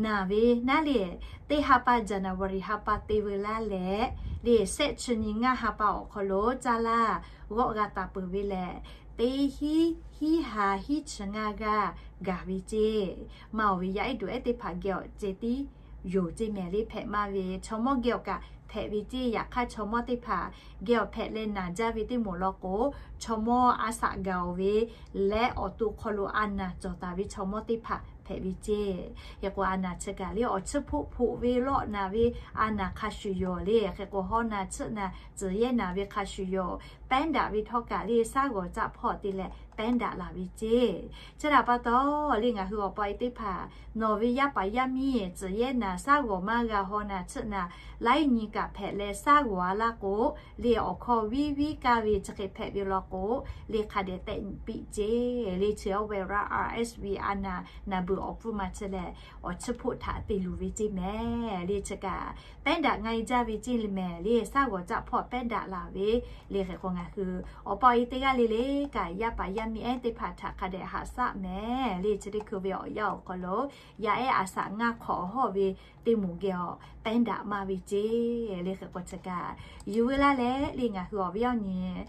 naˬ ve naˉ le, teˇ ha pa January ha pa te veu laˇ leh le, shehˆ chi nyi ngaˇ ha pa awˬ hk'aw lo caˇ laˇ g'awˆ g'a taˍ peuˬ ve lehˬ, teˇ hinˉ, hinˉ ha hinˉ chi ngaˇ g'aˇ gaˬ ve ceˇ. Maˇ awˬ ve yaˇ ehˉ dawꞈ ehˉ teˇ hpaˍ geh awˬ ceh tiˉ yoˬ ceˇ mehˍ le. Hpehꞈ maˇ ve chaw mawˇ geh awˬ kaꞈ hpehꞈ ve ceˇ. Yaꞈ hk'aˇ, chaw mawˇ teˇ hpaˍ geh awˬ hpehꞈ leh naˬ jaˇ ve teˇ moˍ law k'o, chaw mawˇ a shaꞈ gaˬ oˬ ve leh awˬ to hk'aw lo a naˍ cawˬ taˍ ve chaw mawˇ teˇ hpaˍ hpehꞈ ve ceˇ. Hk'e k'o, a naˍ chi kaꞈ le, awˬ chiˇ hpoˆ hpoˆ ve lawˆ naˍ ve a naˍ hk'a shuˍ yoˬ le. Hk'e k'o, haw naˬ chiˆ naˬ tcuhˍ yehˇ naˍ ve hk'a shuˍ yoˬ. Pehˉ daꞈ ve htawˇ kaꞈ le, shaˉ g'awˬ caˆ hpawˇ te leh pehˉ daꞈ laˬ ve ceˇ. Chi htaꞈ pa taw le, ngaˬ hui awˬ pa e teˇ hpaˍ nawˬ ve yaˇ paˍ yaˇ miˇ tcuhˍ yehˇ naˍ shaˉ g'awˬ maˇ g'a, haw naˬ chiˆ naˬ laiˉ nyi kaꞈ hpehꞈ leh shaˉ g'awˬ a laˇ k'o le, awˬ hkawˇ viˉ viˉ kaˇ ve chi hk'e hpehꞈ ve law k'o le, hk'a dehꞈ tehˆ nyi piˇ ceˇ le. Chi a virus R S V a naˍ naˍ beuꞈ awˬ pfuhˇ ma chi lehˬ, awˬ chiˇ hpoˆ htaꞈ te luˬ ve ceˇ mehˍ le. Chi kaꞈ pehˉ daꞈ nga e jaˇ ve ceˇ le mehˍ le. Shaˉ g'awˬ caˆ hpawˇ pehˉ daꞈ laˬ ve le. Hk'e k'o, ngaˬ hui awˬ pa e teˇ g'aˇ le le kaꞈ, yaˇ paˍ yaˇ miˇ ehˉ teˇ hpaˍ htaꞈ hk'a dehꞈ haꞈ shaˆ mehˍ le. Chi teˇ hkui ve awˬ yanˇ awˬ hk'aw lo yaˇ ehˉ a shaꞈ ngaˇ hk'awꞈ awˬ hawˉ ve teˇ moˍ geh awˬ pehˉ daꞈ maˇ ve ceˇ le. Hk'e k'o, chi kaꞈ yuˬ veu laˇ leh le, ngaˬ hui awˬ viˉ awˬ nyi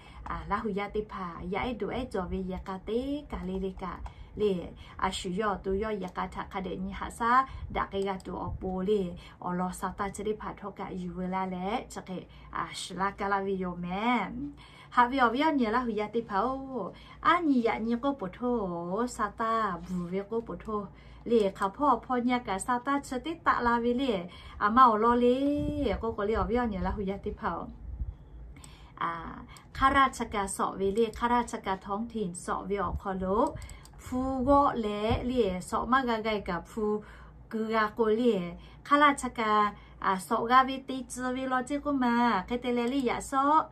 Laˇ hu yaˇ teˇ hpaˍ yaˇ ehˉ dawꞈ ehˉ cawˬ ve yehˬ k'a teˇ kaˬ le le kaꞈ le, a shu yawˇ awˬ to yawˇ yehˬ k'a htaꞈ hk'a dehꞈ nyi haꞈ shaˉ daꞈ k'ai g'a tuˬ awˬ pon le, awˬ lawn sa taˇ chi teˇ hpaˍ htawˇ kaꞈ yuˬ veu laˇ leh chi hk'e a shu laˇ kaˇ laˇ ve yoˬ mehˍ. Haꞈ ve awˬ viˉ awˬ nyi Laˇ hu yaˇ teˇ hpaˍ-oˬ, aˉ nyi yaꞈ nyi k'oˆ peuˬ htoˇ, sa taˇ bvuhˬ ve k'oˆ peuˬ htoˇ le, hk'aˬ hpawˇ awˬ hpawˇ nyi a kaꞈ sa taˇ chi teˇ taˆ la ve le, aˬ ma awˬ lawn le k'oˆ k'o le, awˬ viˉ awˬ nyi Laˇ hu yaˇ teˇ hpaˍ-oˬ, ข้าราชการ sawꞈ ve le, ข้าราชการท้องถิ่น sawꞈ ve awˬ hk'aw lo hpu g'awˆ leh le, sawꞈ maˇ g'a g'a kaꞈ hpu keu g'a k'o le, ข้าราชการ sawꞈ g'a ve te tcuh ve law ceˇ k'oˆ ma. Hk'e te leh le, yaꞈ shawˉ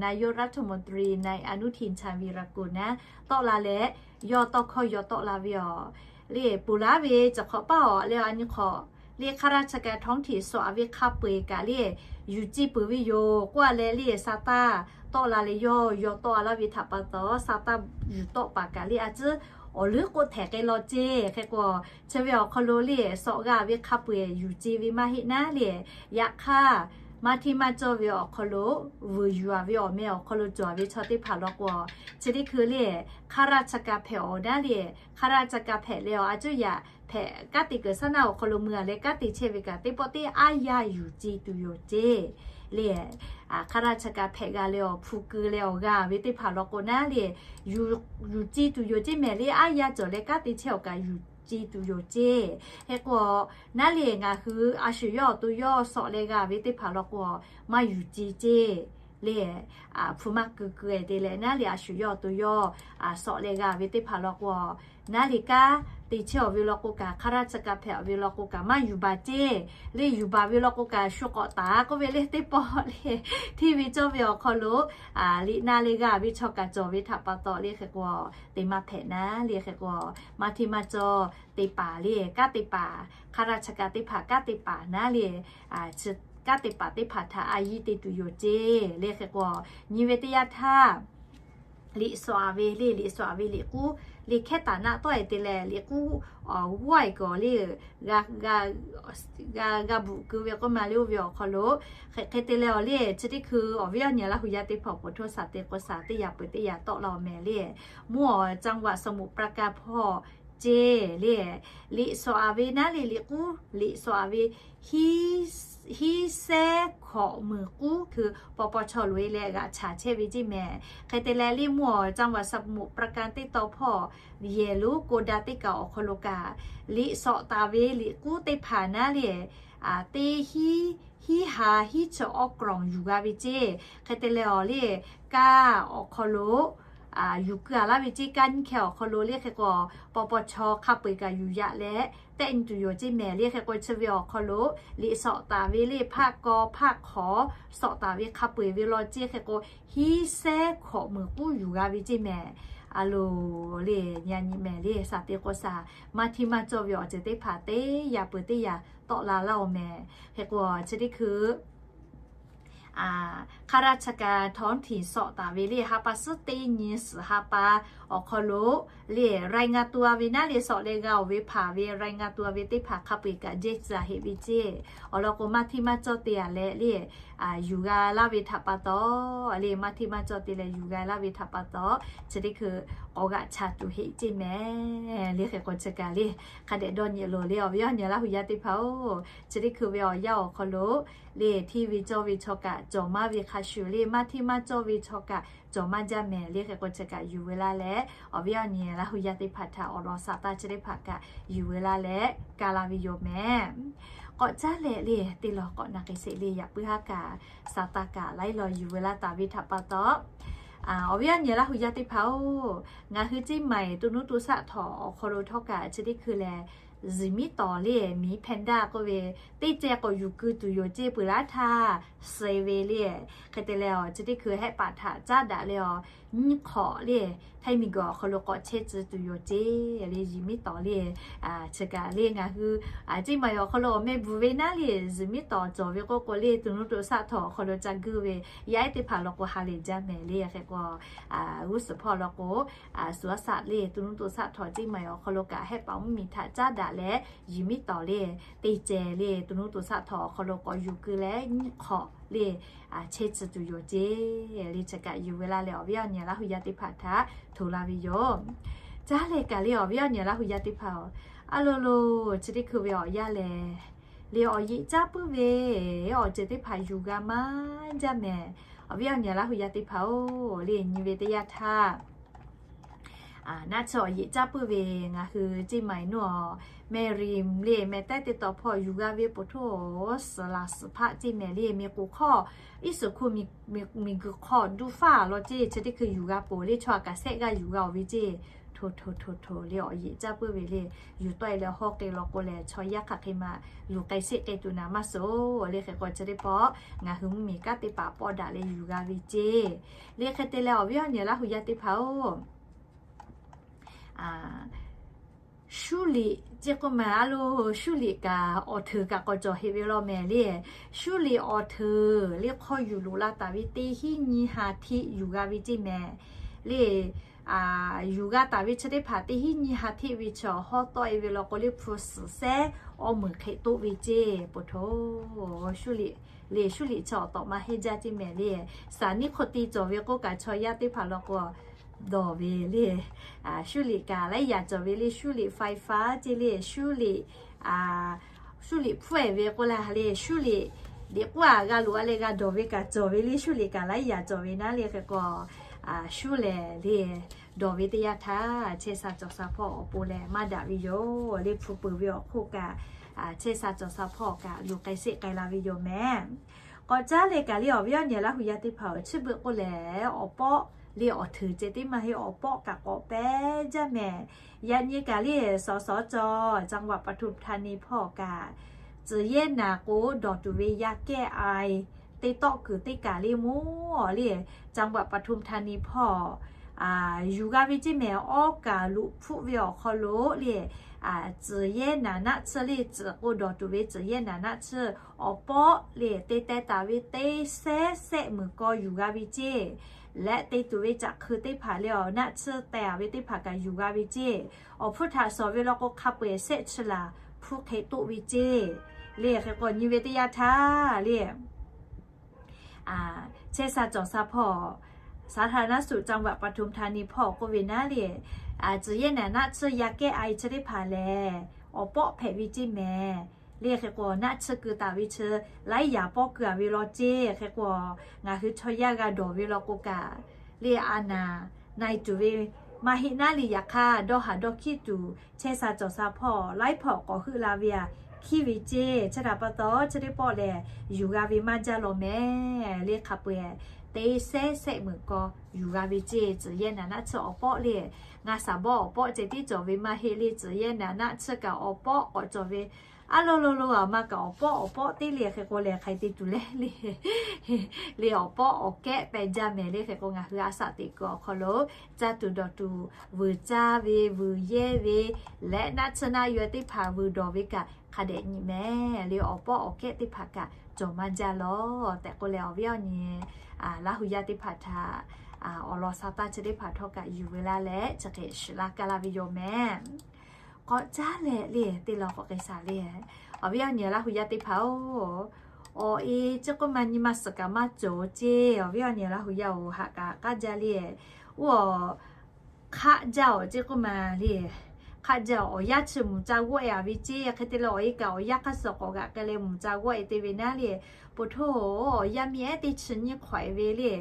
นายกรัฐมนตรี นายอนุทิน ชาญวีรกูล naˉ tawˆ la leh, yawˇ tawˇ hkawˇ yaw tawˆ la ve awˬ le, ponˬ laˇ ve cawˬ hk'awꞈ paˇ awˬ le, a nyi hk'awꞈ le, ข้าราชการ ท้องถิ่น sawꞈ a ve hk'a peu-eˬ kaꞈ le, yuˬ ci peuˬ ve yoˬ k'oˆ a leh le, sa taˇ tawˆ la leh yawˇ yaw tawˆ a laˇ ve htaꞈ pa taw, sa taˇ yuˬ tawˆ paˍ kaꞈ le, a ciˉ awˬ leuˉ k'oˆ htehꞈ k'ai law ceˇ. Hk'e k'o, chi ve awˬ hk'aw lo le, sawꞈ g'a ve hk'a peu-eˬ yuˬ ci ve maˇ heˆ naˉ le, yaꞈ hk'aˇ maˇ hteˇ maˇ cawˇ ve awˬ hk'aw lo vuiˬ yuˬ a ve awˬ meh awˬ hk'aw lo cawˬ ve chaw teˇ hpaˍ law k'o, chi teˇ hkui le, ข้าราชการ hpehꞈ awˬ naˉ le, ข้าราชการ hpehꞈ leh awˬ a cuˉ yaꞈ hpehꞈ kanˉ te kuiˬ shaˉ naˆ awˬ hk'aw lo mui a leh kanˉ te chehˇ ve kaꞈ, teˇ pawˆ teˇ aˉ yaˇ yuˬ ci tuˬ yoˬ ceˇ le. ข้าราชการ hpehꞈ g'a leh awˬ hpu keu leh awˬ g'a ve teˇ hpaˍ law k'o naˉ le, yuˬ ci tuˬ yoˬ ceˇ mehˍ le, aˉ yaˇ cawˬ leh kanˉ te chehˇ awˬ kaꞈ yuˬ ci tuˬ yoˬ ceˇ. Hk'e k'o, naˉ le ngaˬ hui a shu yawˇ awˬ to yawˇ sawꞈ leh g'a ve teˇ hpaˍ law k'o, maˇ yuˬ ci ceˇ le, hpu maˇ keu keu-e te leh naˉ le, a shu yawˇ awˬ to yawˇ sawꞈ leh g'a ve teˇ hpaˍ law k'o, naˉ le kanˉ te chehˇ awˬ ve law k'o kaꞈ, ข้าราชการ hpehꞈ awˬ ve law k'o kaꞈ, maˇ yuˬ baˬ ceˇ le. Yuˬ baˬ ve law k'o kaꞈ, shu k'awꞈ taˍ k'oˆ ve le, teˇ pawˆ le, hteˇ ve cawˇ ve awˬ hk'aw lo liꞈ na leh g'a ve chaw kaꞈ cawˬ ve htaꞈ pa taw le, hk'e k'o, te maˇ hpehꞈ naˉ le. Hk'e k'o, maˇ hteˇ maˇ cawˇ te paˍ le, kanˉ te paˍ, ข้าราชการ teˇ hpaˍ kanˉ te paˍ naˉ le, kanˉ te paˍ teˇ hpaˍ htaꞈ a yiˇ te tuˬ yoˬ ceˇ le. Hk'e k'o, nyi ve teˇ yanˇ htaˇ, liꞈ sawꞈ a ve le, liꞈ sawꞈ a ve liꞈ k'uˉ le hkehˉ taˍ naˆ tawˆ e te leh liꞈ k'uˉ g'awˇ e kuiˬ awˬ le g'a g'a bvuhꞈ keu ve k'oˆ ma le oˇ ve awˬ hk'aw lo, hk'e hk'e te leh awˬ le chi teˇ hkui awˬ viˉ awˬ nyi Laˇ hu yaˇ teˇ hpaˍ awˬ pon htawˇ shaˍ te k'o shaˍ teˇ yaꞈ peuˬ teˇ yaꞈ tawˆ la awˬ mehˍ le. Mvuhˇ awˬ จังหวัดสมุทรปราการ hpawˇ ceˇ le, liꞈ sawꞈ a ve naˉ le liꞈ k'uˉ liꞈ sawꞈ a ve hiˉ sehˉ hkawꞈ meunˍ k'uˉ hkui paw paw chaw loꞈ e leh g'aꞈ chaꞈ chehˇ ve ceˇ mehˍ. Hk'e te leh le mvuhˇ awˬ จังหวัดสมุทรปราการ teˇ taw hpawˇ yehˬ lonˉ โกดัง teˇ kaꞈ awˬ hk'aw lo kaꞈ liꞈ sawꞈ taˍ ve liꞈ k'uˉ teˇ hpaˍ naˉ le teˇ hiˉ, hiˉ ha hiˉ chi awˉ กล่อง yuˬ g'a ve ceˇ. Hk'e te leh awˬ le kaˇ awˬ hk'aw lo yuˬ keu a laˇ ve ceˇ. Kaˇ nyiˇ hkeh awˬ hk'aw lo le hk'e k'o paw paw chaw hk'a peu eˬ kaꞈ yuˬ yaꞈ leh tehˆ nyi tuˬ yoˬ ceˇ mehˍ. Le hk'e k'o chi ve awˬ hk'aw lo liꞈ sawꞈ taˍ ve le hpaˆ kaw hpaˆ hk'awˍ sawꞈ taˍ ve hk'a peu eˬ ve law ceˇ. Hk'e k'o hiˉ sehˉ hkawꞈ meunˍ k'uˉ yuˬ g'a ve ceˇ mehˍ. A loˍ le nyi a nyi mehˍ le shaˍ te k'o shaˍ maˇ htiˇ maˇ cawˇ ve awˬ ceuˬ teˇ hpaˍ teˇ yaꞈ peuˬ teˇ yaꞈ tawˆ la laˇ awˬ mehˍ. Hk'e k'o chi teˇ hkui ข้าราชการท้องถิ่น sawꞈ taˍ ve le ha pa suhˉ teˇ nyi suhˍ ha pa awˬ hk'aw lo le รายงานตัว ve naˉ le sawꞈ leh g'a awˬ ve hpaˍ ve รายงานตัว ve teˇ hpaˍ hk'a peu eˬ kaꞈ jehˇ tcuh a heꞈ ve ceˇ. Awˬ lawn k'o maˇ htiˇ maˇ cawˇ te a leh le yuˬ g'a laˇ ve htaꞈ pa taw le maˇ htiˇ maˇ cawˇ te leh yuˬ g'a laˇ ve htaꞈ pa taw chi teˇ hkui k'awꞈ g'aꞈ chaꞈ tuˬ heˆ ceˇ mehˍ. Le hk'e k'o chi kaꞈ le hk'a dehꞈ dawˇ nyi loˬ le awˬ viˉ awˬ nyi Laˇ hu yaˇ teˇ hpaˍ oˬ. Chi teˇ hkui ve awˬ yanˇ awˬ hk'aw lo le hteˇ ve cawˇ ve chaw kaꞈ cawˬ maˇ ve hk'a shuˍ le maˇ hteˇ maˇ cawˇ ve chaw kaꞈ cawˬ maˇ jaˇ mehˍ. Le hk'e k'o chi kaꞈ yuˬ veu laˇ leh awˬ viˉ awˬ nyi Laˇ hu yaˇ teˇ hpaˍ htaꞈ awˬ lawn shaˍ taˇ chi teˇ hpaˍ kaꞈ yuˬ veu laˇ leh ka la ve yoˬ mehˍ. K'awꞈ caˉ leh le teˇ law k'awꞈ na k'ai sheˍ le yaꞈ puiˉ haˉ kaꞈ shaˍ taˇ kaꞈ laiˉ law yuˬ veu laˇ taˍ ve htaꞈ pa taw awˬ viˉ awˬ nyi Laˇ hu yaˇ teˇ hpaˍ oˬ, ngaˬ hui ceˇ maiˍ to nuˇ to shaˆ htawꞈ awˬ hk'aw lo htawˇ kaꞈ chi teˇ hkui lehˬ zuhꞈ miˉ tawˍ le miˉ แพนด้า k'oˆ ve teˇ ceh k'awꞈ yuˬ keu tuˬ yoˬ ceˇ peuˬ laˇ htaˇ suh ve le. Hk'e te leh awˬ chi teˇ hkui hehˆ paˍ htaꞈ caˉ daꞈ leh awˬ nyiˇ hk'awꞈ le htaiˇ miˬ guiˬ awˬ hk'aw lo k'awꞈ chehˇ tcuh tuˬ yoˬ ceˇ le zuhꞈ miˉ tawˍ le. Chi kaꞈ le ngaˬ hui ceˇ maiˍ awˬ hk'aw lo awˬ meh bvuhˬ ve naˉ le zuhꞈ miˉ tawˍ cawˬ ve k'oˆ k'o le to nuˇ to shaˆ htawꞈ awˬ hk'aw lo ca guˇ ve yaˇ ehˉ teˇ hpaˍ law k'o ha lehˬ jaˇ mehˍ le. Hk'e k'o g'uˇ suhˍ hpawˇ law k'o suhˍ a shaꞈ le to nuˇ to shaˆ htawꞈ ceˇ maiˍ awˬ hk'aw lo kaꞈ hehˆ paˍ mvuhˇ miˬ htaꞈ caˉ daꞈ leh zuhꞈ miˉ tawˍ le teˇ ceh le to nuˇ to shaˆ htawꞈ awˬ hk'aw lo k'awꞈ yuˬ keu leh nyiˇ hk'awꞈ le chehˇ tcuh tuˬ yoˬ ceˇ le. Chi kaꞈ yuˬ veu laˇ leh awˬ viˉ awˬ nyi Laˇ hu yaˇ teˇ hpaˍ htaꞈ hto la ve yoˬ. Caˉ leh kaꞈ le awˬ viˉ awˬ nyi Laˇ hu yaˇ teˇ hpaˍ oˬ, a lo lo chi teˇ hkui ve awˬ yanˇ lehˬ le awˬ yeꞈ caˉ puiˉ ve awˬ ceuˬ teˇ hpaˍ yuˬ g'a maˇ jaˇ mehˍ. Awˬ viˉ awˬ nyi Laˇ hu yaˇ teˇ hpaˍ oˬ, le nyi ve teˇ yanˇ htaˇ naˆ tsuhˇ awˬ yeꞈ caˉ puiˉ ve ngaˬ hui ceˇ maiˍ nuˇ awˬ mehˍ riˍ le mehˍ tehˉ teˇ taw hpawˇ yuˬ g'a ve poˬ htoˇ suhˍ laˬ suhˍ hpaˆ ceˇ mehˍ le miˬ k'oˍ hkawˇ iˉ suhˍ hkuˇ miˬ guiˬ hk'aw duˇ faˇ law ceˇ chi teˇ hkui yuˬ g'a poˬ le chaw a kaꞈ shehˆ g'aˇ yuˬ g'a awˬ ve ceˇ. Htoˍ htoˍ htoˍ htoˍ le awˬ yeꞈ caˉ puiˉ ve le yuˬ tawˆ e leh hawˉ k'ai law k'o lehˬ chaw yaˇ hk'aˬ hk'e ma luˬ k'ai sheˆ k'ai tuˬ naˍ maˇ suhˍ le. Hk'e k'o chi teˇ pawˆ ngaˬ hui mvuhˇ miˬ kanˉ teˇ hpaˍ pawˆ daꞈ leh yuˬ g'a ve ceˇ. Le hk'e te leh awˬ viˉ awˬ nyi Laˇ hu yaˇ teˇ hpaˍ oˬ, shuˉ liꞈ ceˇ k'oˆ ma a lo shuˉ liꞈ kaꞈ awˬ hteuꞈ kaꞈ k'awꞈ cawˬ heˆ ve law mehˍ le. Shuˉ liꞈ awˬ hteuꞈ le hk'aw yuˬ loꞈ la taˍ ve teˇ hinˉ nyiˇ ha hteˆ yuˬ g'a ve ceˇ mehˍ le. Yuˬ g'a taˍ ve chi teˇ hpaˍ teˇ hinˉ nyiˇ ha hteˆ ve chaw hawˉ tawˆ e ve law k'o le hpu suhˍ sehˉ awˇ meunˍ hk'e toˆ ve ceˇ poˬ htoˇ shuˉ liꞈ le shuˉ liꞈ chi awˬ tawꞈ ma heˇ jaˇ ceˇ mehˍ le. Saˍ niˆ hk'oˆ te cawˬ ve k'oˆ kaꞈ chaw yaˇ teˇ hpaˍ law k'o dawˬ ve le. Shuˉ liꞈ kaꞈ laiˉ yaꞈ cawˬ ve le shuˉ liꞈ ไฟฟ้า ceˇ le shuˉ liꞈ shuˉ liꞈ hpfuhˇ e ve k'oˆ la le shuˉ liꞈ liꞈ k'uˉ a g'a loꞈ a leh g'a dawˬ ve kaꞈ cawˬ ve le shuˉ liꞈ kaꞈ laiˉ yaꞈ cawˬ ve naˉ le. Hk'e k'o shuˉ lehˬ le dawˬ ve teˇ yanˇ htaˇ chehˇ sha cawˬ sha hpawˇ awˬ pon lehˬ maˇ daꞈ ve yoˬ le hpu peuˬ ve awˬ hk'oˆ kaꞈ chehˇ sha cawˬ sha hpawˇ kaꞈ luˬ k'ai sheˆ k'ai la ve yoˬ mehˍ. K'awꞈ caˉ leh kaꞈ le awˬ viˉ awˬ nyi Laˇ hu yaˇ teˇ hpaˍ oˬ, chi beuꞈ k'oˆ lehˬ awˬ pawˆ le awˬ hteuꞈ ceh teˇ maˇ heˆ, awˬ pawˆ kaꞈ k'awꞈ pehˉ jaˇ mehˍ. Yaꞈ nyi kaꞈ le สสจ. จังหวัดปทุมธานี hpawˇ kaꞈ tcuhˬ yehˇ naˍ k'o dawˬ tuˬ ve yaˇ kehˉ a teˇ tawˆ kuiˬ teˇ kaˬ le mawˇ le จังหวัดปทุมธานี hpawˇ yuˬ g'a ve ceˇ mehˍ. Awˉ kaˍ loꞈ hpfuhˆ ve awˬ hk'aw lo le, tcuhˬ yehˇ naˍ naˆ tsuhˇ le, tcuhˬ k'o dawˬ tuˬ ve tcuhˬ yehˇ naˍ naˆ tsuhˇ awˬ pawˆ le te teh taˍ ve teˇ sehˉ sehˆ meunˍ kaw yuˬ g'a ve ceˇ. Leh te tuˬ ve caꞈ hkui teˇ hpaˍ le awˬ naˆ tsuhˇ teh taˍ ve teˇ hpaˍ kaꞈ yuˬ g'a ve ceˇ. Awˬ hpfuhˇ htaꞈ shawˍ ve law k'o hk'a peu-eˬ sehˆ chi laˬ hpuˇ hk'e toˆ ve ceˇ. Le hk'e k'o nyi ve teˇ yanˇ htaˇ le chehˇ sha cawˬ sha hpawˇ สาธารณสุขจังหวัดปทุมธานี hpawˇ k'oˆ ve naˉ le, tcuhˬ yehˇ naˍ naˆ tsuhˇ yaˇ kehˉ a e chi teˇ hpaˍ lehˬ awˬ pawˆ hpehꞈ ve ceˇ mehˍ. Le hk'e k'o naˆ tsuhˇ keu taˍ ve chi laiˉ yaꞈ pawˆ keu a ve law ceˇ. Hk'e k'o ngaˬ hui chaw yaˇ g'a dawˬ ve law k'o kaꞈ le a naˍ na e tuˬ ve maˇ heˆ naˉ le. Yaꞈ hk'aˇ dawˇ haˍ dawˇ hkiˆ tuˬ chehˇ sha cawˬ sha hpawˇ laiˉ hpawˇ k'awꞈ heuˆ la ve a hkiˉ ve ceˇ. Chi htaꞈ pa taw chi teˇ pawˆ lehˬ yuˬ g'a ve maˇ jaˇ law mehˍ. Le hk'a peu-eˬ teˇ sehˉ sehˆ meunˍ kaw yuˬ g'a ve ceˇ. Tcuhˬ yehˇ naˍ naˆ tsuhˇ awˬ pawˆ le, ngaˬ shaˍ bawˆ awˬ pawˆ ceh tiˉ cawˬ ve maˇ heˆ le. Tcuhˬ yehˇ naˍ naˆ tsuhˇ kaꞈ awˬ pawˆ k'awꞈ cawˬ ve. A lo lo lo a ma kaꞈ awˬ pawˆ awˬ pawˆ teˇ le hk'e k'o lehˬ hk'aˬ hk'e te tuˬ leh le, le awˬ pawˆ awˬ kehˉ peh jaˇ mehˍ. Le hk'e k'o ngaˬ hui a shaꞈ teꞈ kuiˬ awˬ hk'aw lo caˇ tuˬ dawˬ tuˬ vuiˬ caˇ ve vuiˬ yehˇ ve leh naˆ tsuhˇ naˆ yaweh teˇ hpaˍ vuiˬ dawˬ ve kaꞈ hk'a dehꞈ nyi mehˍ. Le awˬ pawˆ awˬ kehˉ teˇ hpaˍ kaꞈ cawˬ maˇ jaˇ law tehꞈ k'oˆ leh awˬ viˉ awˬ nyi Laˇ hu yaˇ teˇ hpaˍ htaꞈ awˬ lawn sha taˇ chi teˇ hpaˍ htawˇ kaꞈ yuˬ ve laˇ leh chi hk'e shiˍ laˇ kaˇ laˇ ve yoˬ mehˍ. K'awꞈ caˉ leh le teˇ law k'awꞈ k'ai shaˍ le. Awˬ viˉ awˬ nyi Laˇ hu yaˇ teˇ hpaˍ-oˬ, awˬ e ceˇ k'oˆ ma nyi ma suhˍ kaꞈ maˇ cawˬ ceˇ. Awˬ viˉ awˬ nyi Laˇ hu yaˇ-oˬ, haꞈ kaꞈ k'aˉ jaˇ le. Oˇ, hk'aˆ jaˇ-oˬ ceˇ k'oˆ ma le. Hk'aˆ jaˇ awˬ yanˇ chi mvuhˬ ca g'awˆ e a ve ceˇ. Hk'e te leh awˬ e kaꞈ awˬ yanˇ hk'aˇ suh k'awꞈ g'aꞈ k'ai leh mvuhˬ ca g'awˆ e te ve naˉ le, po htoˇ, awˬ yaˇ miˇ ehˉ teˇ chi nyiˇ hk'awꞈ e ve le,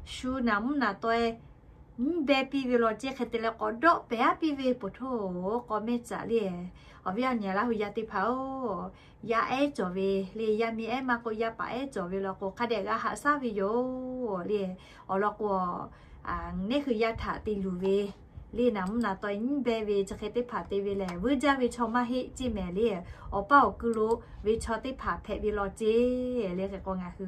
shu naˍ mvuhˇ naˍ taweh nyiˉ beh piˇ ve law ceˇ. Hk'e te leh k'awꞈ dawˆ pehˍ aˉ piˇ ve po htoˇ, k'aw mehˇ caꞈ le. Awˬ viˉ awˬ nyi Laˇ hu yaˇ teˇ hpaˍ-oˬ, yaˇ ehˉ cawˬ ve le, yaˇ miˇ ehˉ maˇ k'oˆ yaˇ paˍ ehˉ cawˬ ve law k'o hk'a dehꞈ g'a haꞈ shaˉ ve yoˬ le. Awˬ lawn k'o, neˇ hui yaˇ htaꞈ te luˬ ve le naˍ mvuhˇ naˍ taweh nyiˉ beh ve chi hk'e teˇ hpaˍ te ve lehˬ vuiˇ jaˇ ve chaw maˇ heˆ ceˇ mehˍ le. Awˬ paˇ awˬ ku lo ve chaw teˇ hpaˍ hpehꞈ ve law ceˇ. Le hk'e k'o ngaˬ hui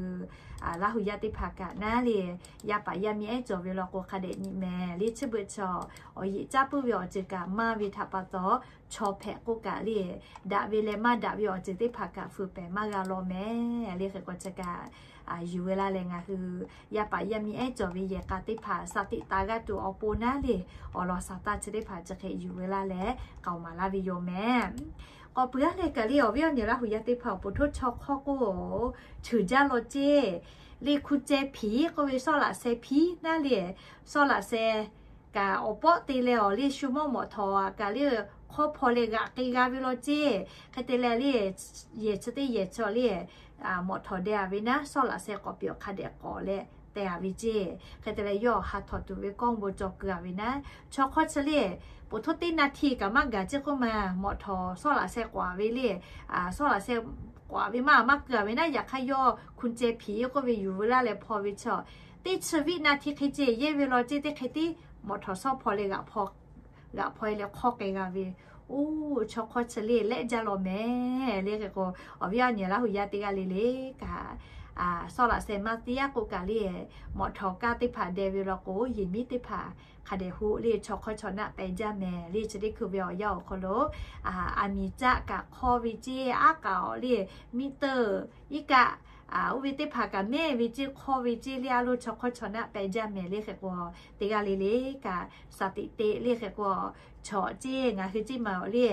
Laˇ hu yaˇ teˇ hpaˍ kaꞈ naˉ le, yaˇ paˍ yaˇ miˇ ehˉ cawˬ ve law k'o hk'a dehꞈ nyi mehˍ le. Chi beuꞈ chaw awˬ yeꞈ caˉ puiˉ ve awˬ ceuˬ kaꞈ maˇ ve htaꞈ pa taw, chaw hpehꞈ k'oˆ kaꞈ le, daꞈ ve leh maˇ daꞈ ve awˬ ceuˬ teˇ hpaˍ kaꞈ fuiˍ pehˍ maˇ g'a law mehˍ. Le hk'e k'o chi kaꞈ yuˬ ve laˇ leh ngaˬ hui yaˇ paˍ yaˇ miˇ ehˉ cawˬ ve yehˬ k'a teˇ hpaˍ shaˍ tiꞈ taˍ g'a tuˬ awˬ pon naˉ le, awˬ lawn sha taˇ chi teˇ hpaˍ chi hk'e yuˬ ve laˇ leh k'aoˍ maˍ laˇ ve yoˬ mehˍ. K'awꞈ puiˉ aˉ leh kaꞈ le awˬ viˉ awˬ nyi Laˇ hu yaˇ teˇ hpaˍ po htoˇ chaw hk'awˇ k'oˆ, cheuˬ jaˇ law ceˇ. Le hku ceh hpiˍ k'oˆ ve sawˉ laꞈ sheh hpiˍ naˉ le, sawˉ laꞈ sheh kaꞈ awˬ pawˆ te leh awˬ le shu mawˇ mawꞈ htawˍ kaꞈ le hk'awˇ hpaw leh g'aꞈ k'ai g'a ve law ceˇ. Hk'e te leh le yehˬ chi teˇ yehˬ chaw le mawꞈ htawˍ deh a ve naˉ sawˉ laꞈ sheh k'awꞈ piˇ awˬ hk'a dehꞈ k'awꞈ leh teh a ve ceˇ. Hk'e te leh yawˇ ha htawꞈ tuˬ ve kawˇ bon cawˬ keu a ve naˉ, chaw hk'awˇ chi le po htoˇ teˇ naˇ hti kaꞈ maˇ gaˬ ceˇ k'oˆ ma, mawꞈ htawˍ sawˉ laꞈ sheh k'awꞈ a ve le, sawˉ laꞈ sheh k'awꞈ a ve maˇ maˇ keu a ve naˉ. Yaꞈ hk'aˇ yawˇ hku ceh hpiˍ k'oˆ ve yuˬ ve laˇ leh hpaw ve chaw teˇ chi viˆ naˇ hti hk'e ceˇ yehˇ ve law ceˇ. Teˇ hk'e tiˉ mawꞈ htawˍ sawˉ hpaw leh g'aꞈ hpaw e leh hk'awˇ k'ai g'a ve. Oˇ, chaw hk'awˇ chi le lehˆ jaˇ law mehˍ. Le hk'e k'o awˬ viˉ awˬ nyi Laˇ hu yaˇ teˇ g'aˇ le le kaꞈ sawˉ laꞈ sheh maˇ tiˉ yaˇ k'o kaꞈ le, mawꞈ htawˍ kaˇ teˇ hpaˍ deh ve law k'o yehˬ miˉ teˇ hpaˍ hk'a dehꞈ hoˆ le chaw hk'awˇ chaw naˆ peh jaˇ mehˍ. Le chi teˇ hkui ve awˬ yanˇ awˬ hk'aw lo aˬ miˍ caˆ kaꞈ hk'awˇ ve ceˇ, aˉ k'aꞈ awˬ le miˆ teuˆ iˉ kaˆ oˇ ve teˇ hpaˍ kaꞈ mehˆ ve ceˇ hk'awˇ ve ceˇ le a lo chaw hk'awˇ chaw naˆ peh jaˇ mehˍ. Le hk'e k'o teˇ g'aˇ le le kaꞈ shaˍ tiꞈ te le hk'e k'o chaw ceˇ ngaˬ hui ceˇ ma awˬ le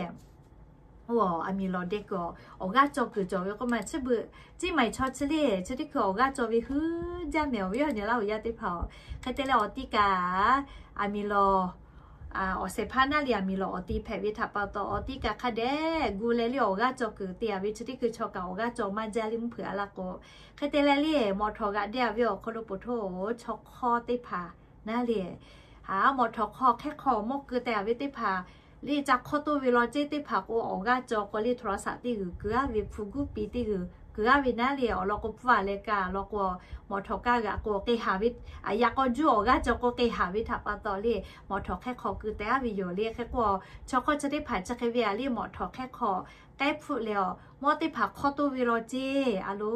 aˬ miˍ lawˬ deh kuiˬ awˬ g'aˇ cawˬ kuiˬ cawˬ ve k'oˆ ma chi beuꞈ ceˇ ma chaw chi le chi teˇ hkui awˬ g'aˇ cawˬ ve hui jaˇ mehˍ. Awˬ viˉ awˬ nyi Laˇ hu yaˇ teˇ hpaˍ-oˬ, hk'e te leh awˬ ti kaꞈ aˬ miˍ lawˬ awˬ shehˍ hpaˇ naˉ le aˬ miˍ lawˬ awˬ ti hpehꞈ ve htaꞈ pa taw awˬ ti kaꞈ hk'a dehꞈ gu leh le awˬ g'aˇ cawˬ kuiˬ te a ve chi teˇ hkui chaw kaꞈ awˬ g'aˇ cawˬ maˇ jaˇ le mvuhˇ hpeuꞈ a laˇ k'o, hk'e te leh le mawꞈ htawˍ g'aꞈ deh a ve awˬ hk'aw lo po htoˇ chaw hk'awˇ teˇ hpaˍ naˉ le a mawꞈ htawˍ hk'aw hk'ehˇ hk'aw mawˇ keu teh a ve teˇ hpaˍ le ca hk'awˇ toˇ ve law ceˇ. Teˇ hpaˍ k'o awˬ g'aˇ cawˬ k'o le โทรศัพท์ teˇ g'uiˬ keu aˉ ve hpu guˇ pi teˇ g'uiˬ keu aˉ ve naˉ le awˬ lawn k'o pfuhˇ a leh kaꞈ law k'o mawꞈ htawˍ kaˇ g'aꞈ k'o k'e haˍ ve, yaꞈ k'aw juˇ awˬ g'aˇ cawˬ k'o k'e haˍ ve htaꞈ pa taw le mawꞈ htawˍ hk'ehˇ hk'aw keu teh aˉ ve yoˬ. Le hk'e k'o chaw hk'awˇ chi teˇ hpaˍ chi hk'e ve a le mawꞈ htawˍ hk'ehˇ hk'aw k'ehˉ hpfuhˆ leh awˬ mawˇ teˇ hpaˍ hk'awˇ toˇ ve law ceˇ a lo,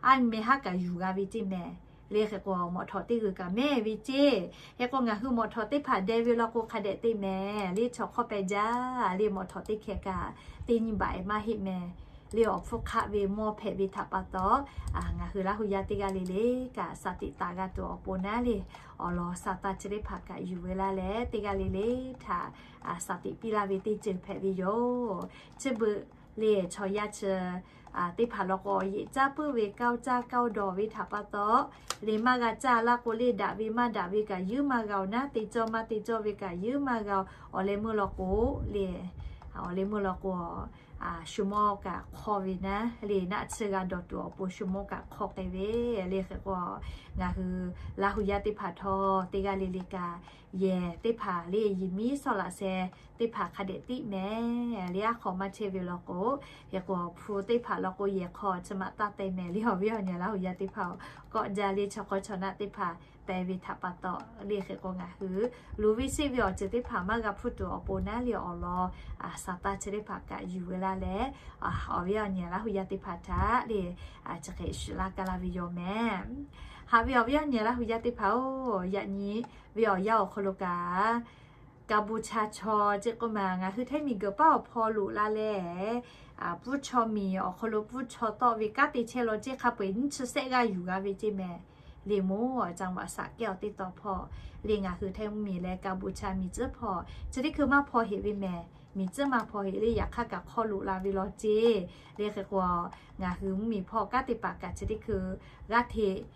aˉ meh haˉ kaꞈ yuˬ g'a ve ceˇ mehˍ. Le hk'e k'o, mawꞈ htawꞈ teˇ g'uiˬ kaꞈ mehˉ ve ceˇ. Hk'e k'o, ngaˬ hui mawꞈ htawꞈ teˇ hpaˍ deh ve law k'o, hk'a dehꞈ te mehˍ le, chaw hk'awˇ peh jaˇ le, mawꞈ htawꞈ teˇ hkeh kaꞈ teˇ nyi baꞈ maˇ heˆ mehˍ. Le awˬ hpfuhˇ hk'aˆ ve mawˇ hpehꞈ ve htaꞈ pa taw, ngaˬ hui Laˇ hu yaˇ teˇ g'aˇ le le kaꞈ, shaˍ tiꞈ taˍ g'a tuˬ awˬ pon naˉ le, awˬ lawn shaˍ taˇ chi teˇ hpaˍ kaꞈ yuˬ ve laˇ leh, teˇ g'aˇ le le htaꞈ shaˍ tiꞈ piˇ laˇ ve teˇ ceuˬ hpehꞈ ve yoˬ. Chi beuꞈ le chaw yaˇ chi teˇ hpaˍ law k'o, yeꞈ caˇ puiˉ ve, kaoˇ caˇ kaoˇ dawˬ ve htaꞈ pa taw, le maˇ g'a caˇ laˇ k'o, le daꞈ ve maˇ daꞈ ve kaꞈ yuˉ maˇ g'a-oˬ naˉ, te cawˇ maˇ te cawˇ ve kaꞈ yuˉ maˇ g'a-oˬ. Awˬ leh meuˇ law k'o le, awˬ leh meuˇ law k'o, shu mawˇ kaꞈ hk'awˇ ve naˉ le, naˆ tsuhˇ g'a dawˬ tuˬ awˬ pon shu mawˇ kaꞈ hk'awˇ k'ai ve. Le hk'e k'o, ngaˬ hui Laˇ hu yaˇ teˇ hpaˍ htawˇ teˇ g'aˇ le le kaꞈ, yehˬ teˇ hpaˍ le yehˬ miˉ sawˉ laꞈ sheh teˇ hpaˍ hk'a dehꞈ tiˆ mehˍ le, aˉ hk'aw maˇ chehˇ ve law k'o, hk'e k'o hpu teˇ hpaˍ law k'o, yehˬ hk'aw chi maꞈ taˇ te mehˍ le. Awˬ viˉ awˬ nyi Laˇ hu yaˇ teˇ hpaˍ-oˬ, kawˆ jaˇ le, chaw hk'awˇ chaw naˆ teˇ hpaˍ te ve htaꞈ pa taw le. Hk'e k'o, ngaˬ hui luˬ ve sheˆ ve awˬ ceuˬ teˇ hpaˍ maˇ g'a hpuˇ tuˬ awˬ pon naˉ le, awˬ lawn shaˍ taˇ chi teˇ hpaˍ kaꞈ yuˬ ve laˇ leh, awˬ viˉ awˬ nyi Laˇ hu yaˇ teˇ hpaˍ htaꞈ le chi hk'e shuˍ laˇ kaˇ laˇ ve yoˬ mehˍ. Haꞈ ve awˬ viˉ awˬ nyi Laˇ hu yaˇ teˇ hpaˍ-oˬ, yaꞈ nyi ve awˬ yanˇ awˬ hk'aw lo kaꞈ, kaˍ bon cha chaw ceˇ k'oˆ ma, ngaˬ hui Htaiˇ miˬguiˬ paˉ awˬ hpaw loꞈ la leh, pfuhˇ chaw miˬ awˬ hk'aw lo pfuhˇ chaw tawˆ ve kanˉ te chehˇ law ceˇ, hk'a peu-eˬ nyiˇ chi sehˆ g'aˇ yuˬ g'a ve ceˇ mehˍ. Le moˍ, จังหวัดสระแก้ว teˇ tawn hpawˇ le, ngaˬ hui Htaiˇ mvuhˇmiˬ leh kaˍ bon cha miˬ tcuhˉ hpawˇ chi teˇ hkui maˇ hpaw heꞈ ve mehˍ. Miˬ tcuhˉ maˇ hpaw heꞈ le, yaꞈ hk'aˇ kaꞈ hk'aw loꞈ la ve law ceˇ. Le hk'e k'o, ngaˬ hui mvuhˇmiˬ hpawˇ kanˉ te paˍ kaꞈ chi teˇ hkui g'aˇ hteꞈ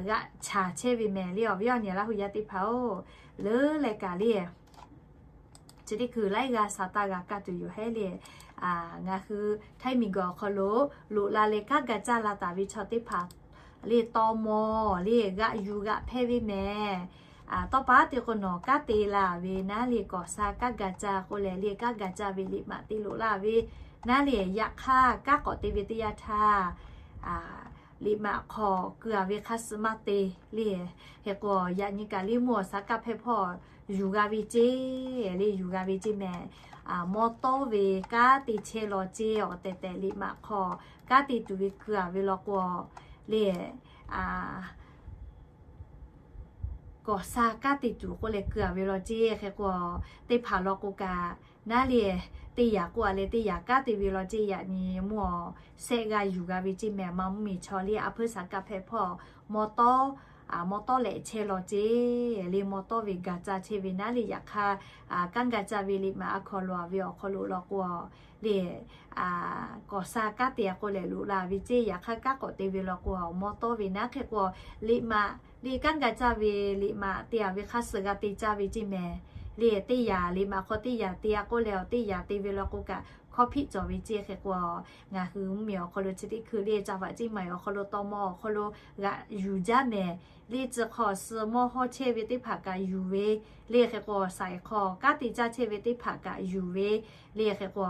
g'aꞈ chaˍ chehˇ ve mehˍ le. Awˬ viˉ awˬ nyi Laˇ hu yaˇ teˇ hpaˍ-oˬ, leuˉ leh kaꞈ le chi teˇ hkui laiˉ g'aˇ sha taˇ g'a kaˇ tuˬ yoˬ hehˉ le. Ngaˬ hui Htaiˇ miˬguiˬ awˬ hk'aw lo loꞈ la leh kanˉ ga caˇ la taˍ ve chaw teˇ hpaˍ le, taw mawˬ le, g'aꞈ yuˬ g'aꞈ hpehˇ ve mehˍ. Tawˇ pa te k'o, nawˬ kanˉ te la ve naˉ le, kawꞈ sha kanˉ ga caˇ k'oˆ leh le, kanˉ ga caˇ ve liꞈ maꞈ te loꞈ la ve naˉ le, yaꞈ hk'aˇ kanˉ k'awꞈ te ve teˇ yanˇ htaˇ, liꞈ maꞈ hk'aw keu-a ve hk'a suh maˇ te le. Hk'e k'o, yaꞈ nyi kaꞈ le mvuhˇ awˬ shaˉ kaˆ hpehˇ hpawˇ yuˬ g'a ve ceˇ le, yuˬ g'a ve ceˇ mehˍ. Mawˇ tawˇ ve kanˉ te chehˇ law ceˇ, awˬ tehˬ tehˬ liꞈ maꞈ hk'aw kanˉ te tuˬ ve keu-a ve law k'o le, kawꞈ sha kanˉ te tuˬ k'oˆ leh keu-a ve law ceˇ. Hk'e k'o, teˇ hpaˍ law k'o kaꞈ naˉ le, teˇ yanˇ k'oˆ-a leh teˇ yanˇ kanˉ te ve law ceˇ. Yaꞈ nyi mvuhˇ awˬ sehˆ g'a yuˬ g'a ve ceˇ mehˍ. Ma mvuhˇmiˬ chaw le a hpuiˇ shaˉ kaˆ hpehˇ hpawˇ mawˇ tawˇ mawˇ tawˇ lehꞈ chehˇ law ceˇ le, mawˇ tawˇ ve ga caˇ chehˇ ve naˉ le, yaꞈ hk'aˇ kanˉ ga caˇ ve liꞈ maꞈ a hkaw lo-a ve awˬ hk'aw lo law k'o le, kawꞈ sha kanˉ te-a k'oˆ leh loꞈ la ve ceˇ. Yaꞈ hk'aˇ kanˉ k'awꞈ te ve law k'o, mawˇ tawˇ ve naˉ. Hk'e k'o, liꞈ maꞈ le kanˉ ga caˇ ve liꞈ maꞈ te-a ve hk'a suh g'a te caˇ ve ceˇ mehˍ. Le teˇ yanˇ liꞈ maꞈ hk'aw teˇ yanˇ te-a k'oˆ leh, teˇ yanˇ te ve law k'o kaꞈ hkawˇ hpiˆ cawˬ ve ceˇ. Hk'e k'o, ngaˬ hui mvuhˇmiˬ awˬ hk'aw lo chi teˇ hkui le caˇ vaꞈ ceˇ maˬ awˬ hk'aw lo taw mawˇ awˬ hk'aw lo g'aꞈ yuˬ jaˇ mehˍ. Le tcuh hk'aw suh mawˇ hawˇ chehˇ ve teˇ hpaˍ kaꞈ yuˬ ve, le hk'e k'o saiˍ hk'aw kanˉ te caˇ chehˇ ve teˇ hpaˍ kaꞈ yuˬ ve, le hk'e k'o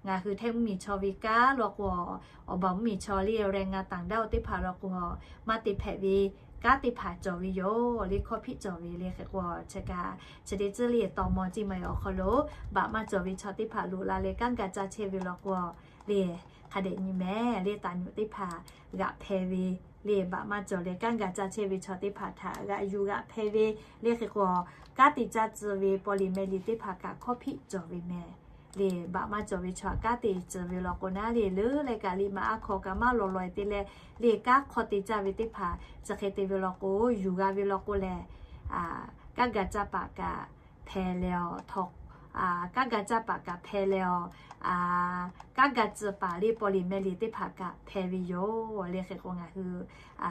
ngaˬ hui Htaiˇ mvuhˇmiˬ chaw ve kanˉ law k'o, awˬ baˬ mvuhˇmiˬ chaw le แรงงานต่างด้าว teˇ hpaˍ law k'o, maˇ te hpehꞈ ve kanˉ teˇ hpaˍ cawˬ ve yoˬ. Le hkawˇ hpiˆ cawˬ ve le. Hk'e k'o chi kaꞈ chi teˇ tcuhˉ le taw mawˇ ceˇ maˬ awˬ hk'aw lo baꞈ maˇ cawˬ ve chaw teˇ hpaˍ loꞈ la leh kanˉ ga caˇ chehˇ ve law k'o, le hk'a dehꞈ nyi mehˍ. Le taˍ nyuꞈ teˇ hpaˍ g'aꞈ hpehˇ ve, le baꞈ maˇ cawˬ leh kanˉ ga caˇ chehˇ ve chaw teˇ hpaˍ htaꞈ g'aꞈ yuˬ g'aꞈ hpehˇ ve, le hk'e k'o kanˉ te caˇ tcuh ve paw liꞈ meh liꞈ teˇ hpaˍ kaꞈ hkawˇ hpiˆ cawˬ ve mehˍ. Le baꞈ maˇ cawˬ ve chaw kanˉ te tcuh ve law k'o naˉ le, leuˉ leh kaꞈ liꞈ maꞈ a hkaw kaꞈ maˇ lawˬ lawˬ-e te leh, le kanˉ hk'aw te caˇ ve teˇ hpaˍ chi hk'e te ve law k'o, yuˬ g'a ve law k'o lehˬ, kanˉ ga caˇ paˍ kaꞈ hpehˇ leh-aˬ, kanˉ ga caˇ paˍ kaꞈ hpehˇ leh-aˬ, kanˉ ga tcuh paˍ le paw liꞈ meh liꞈ teˇ hpaˍ kaꞈ hpehˇ ve yoˬ. Le hk'e k'o ngaˬ hui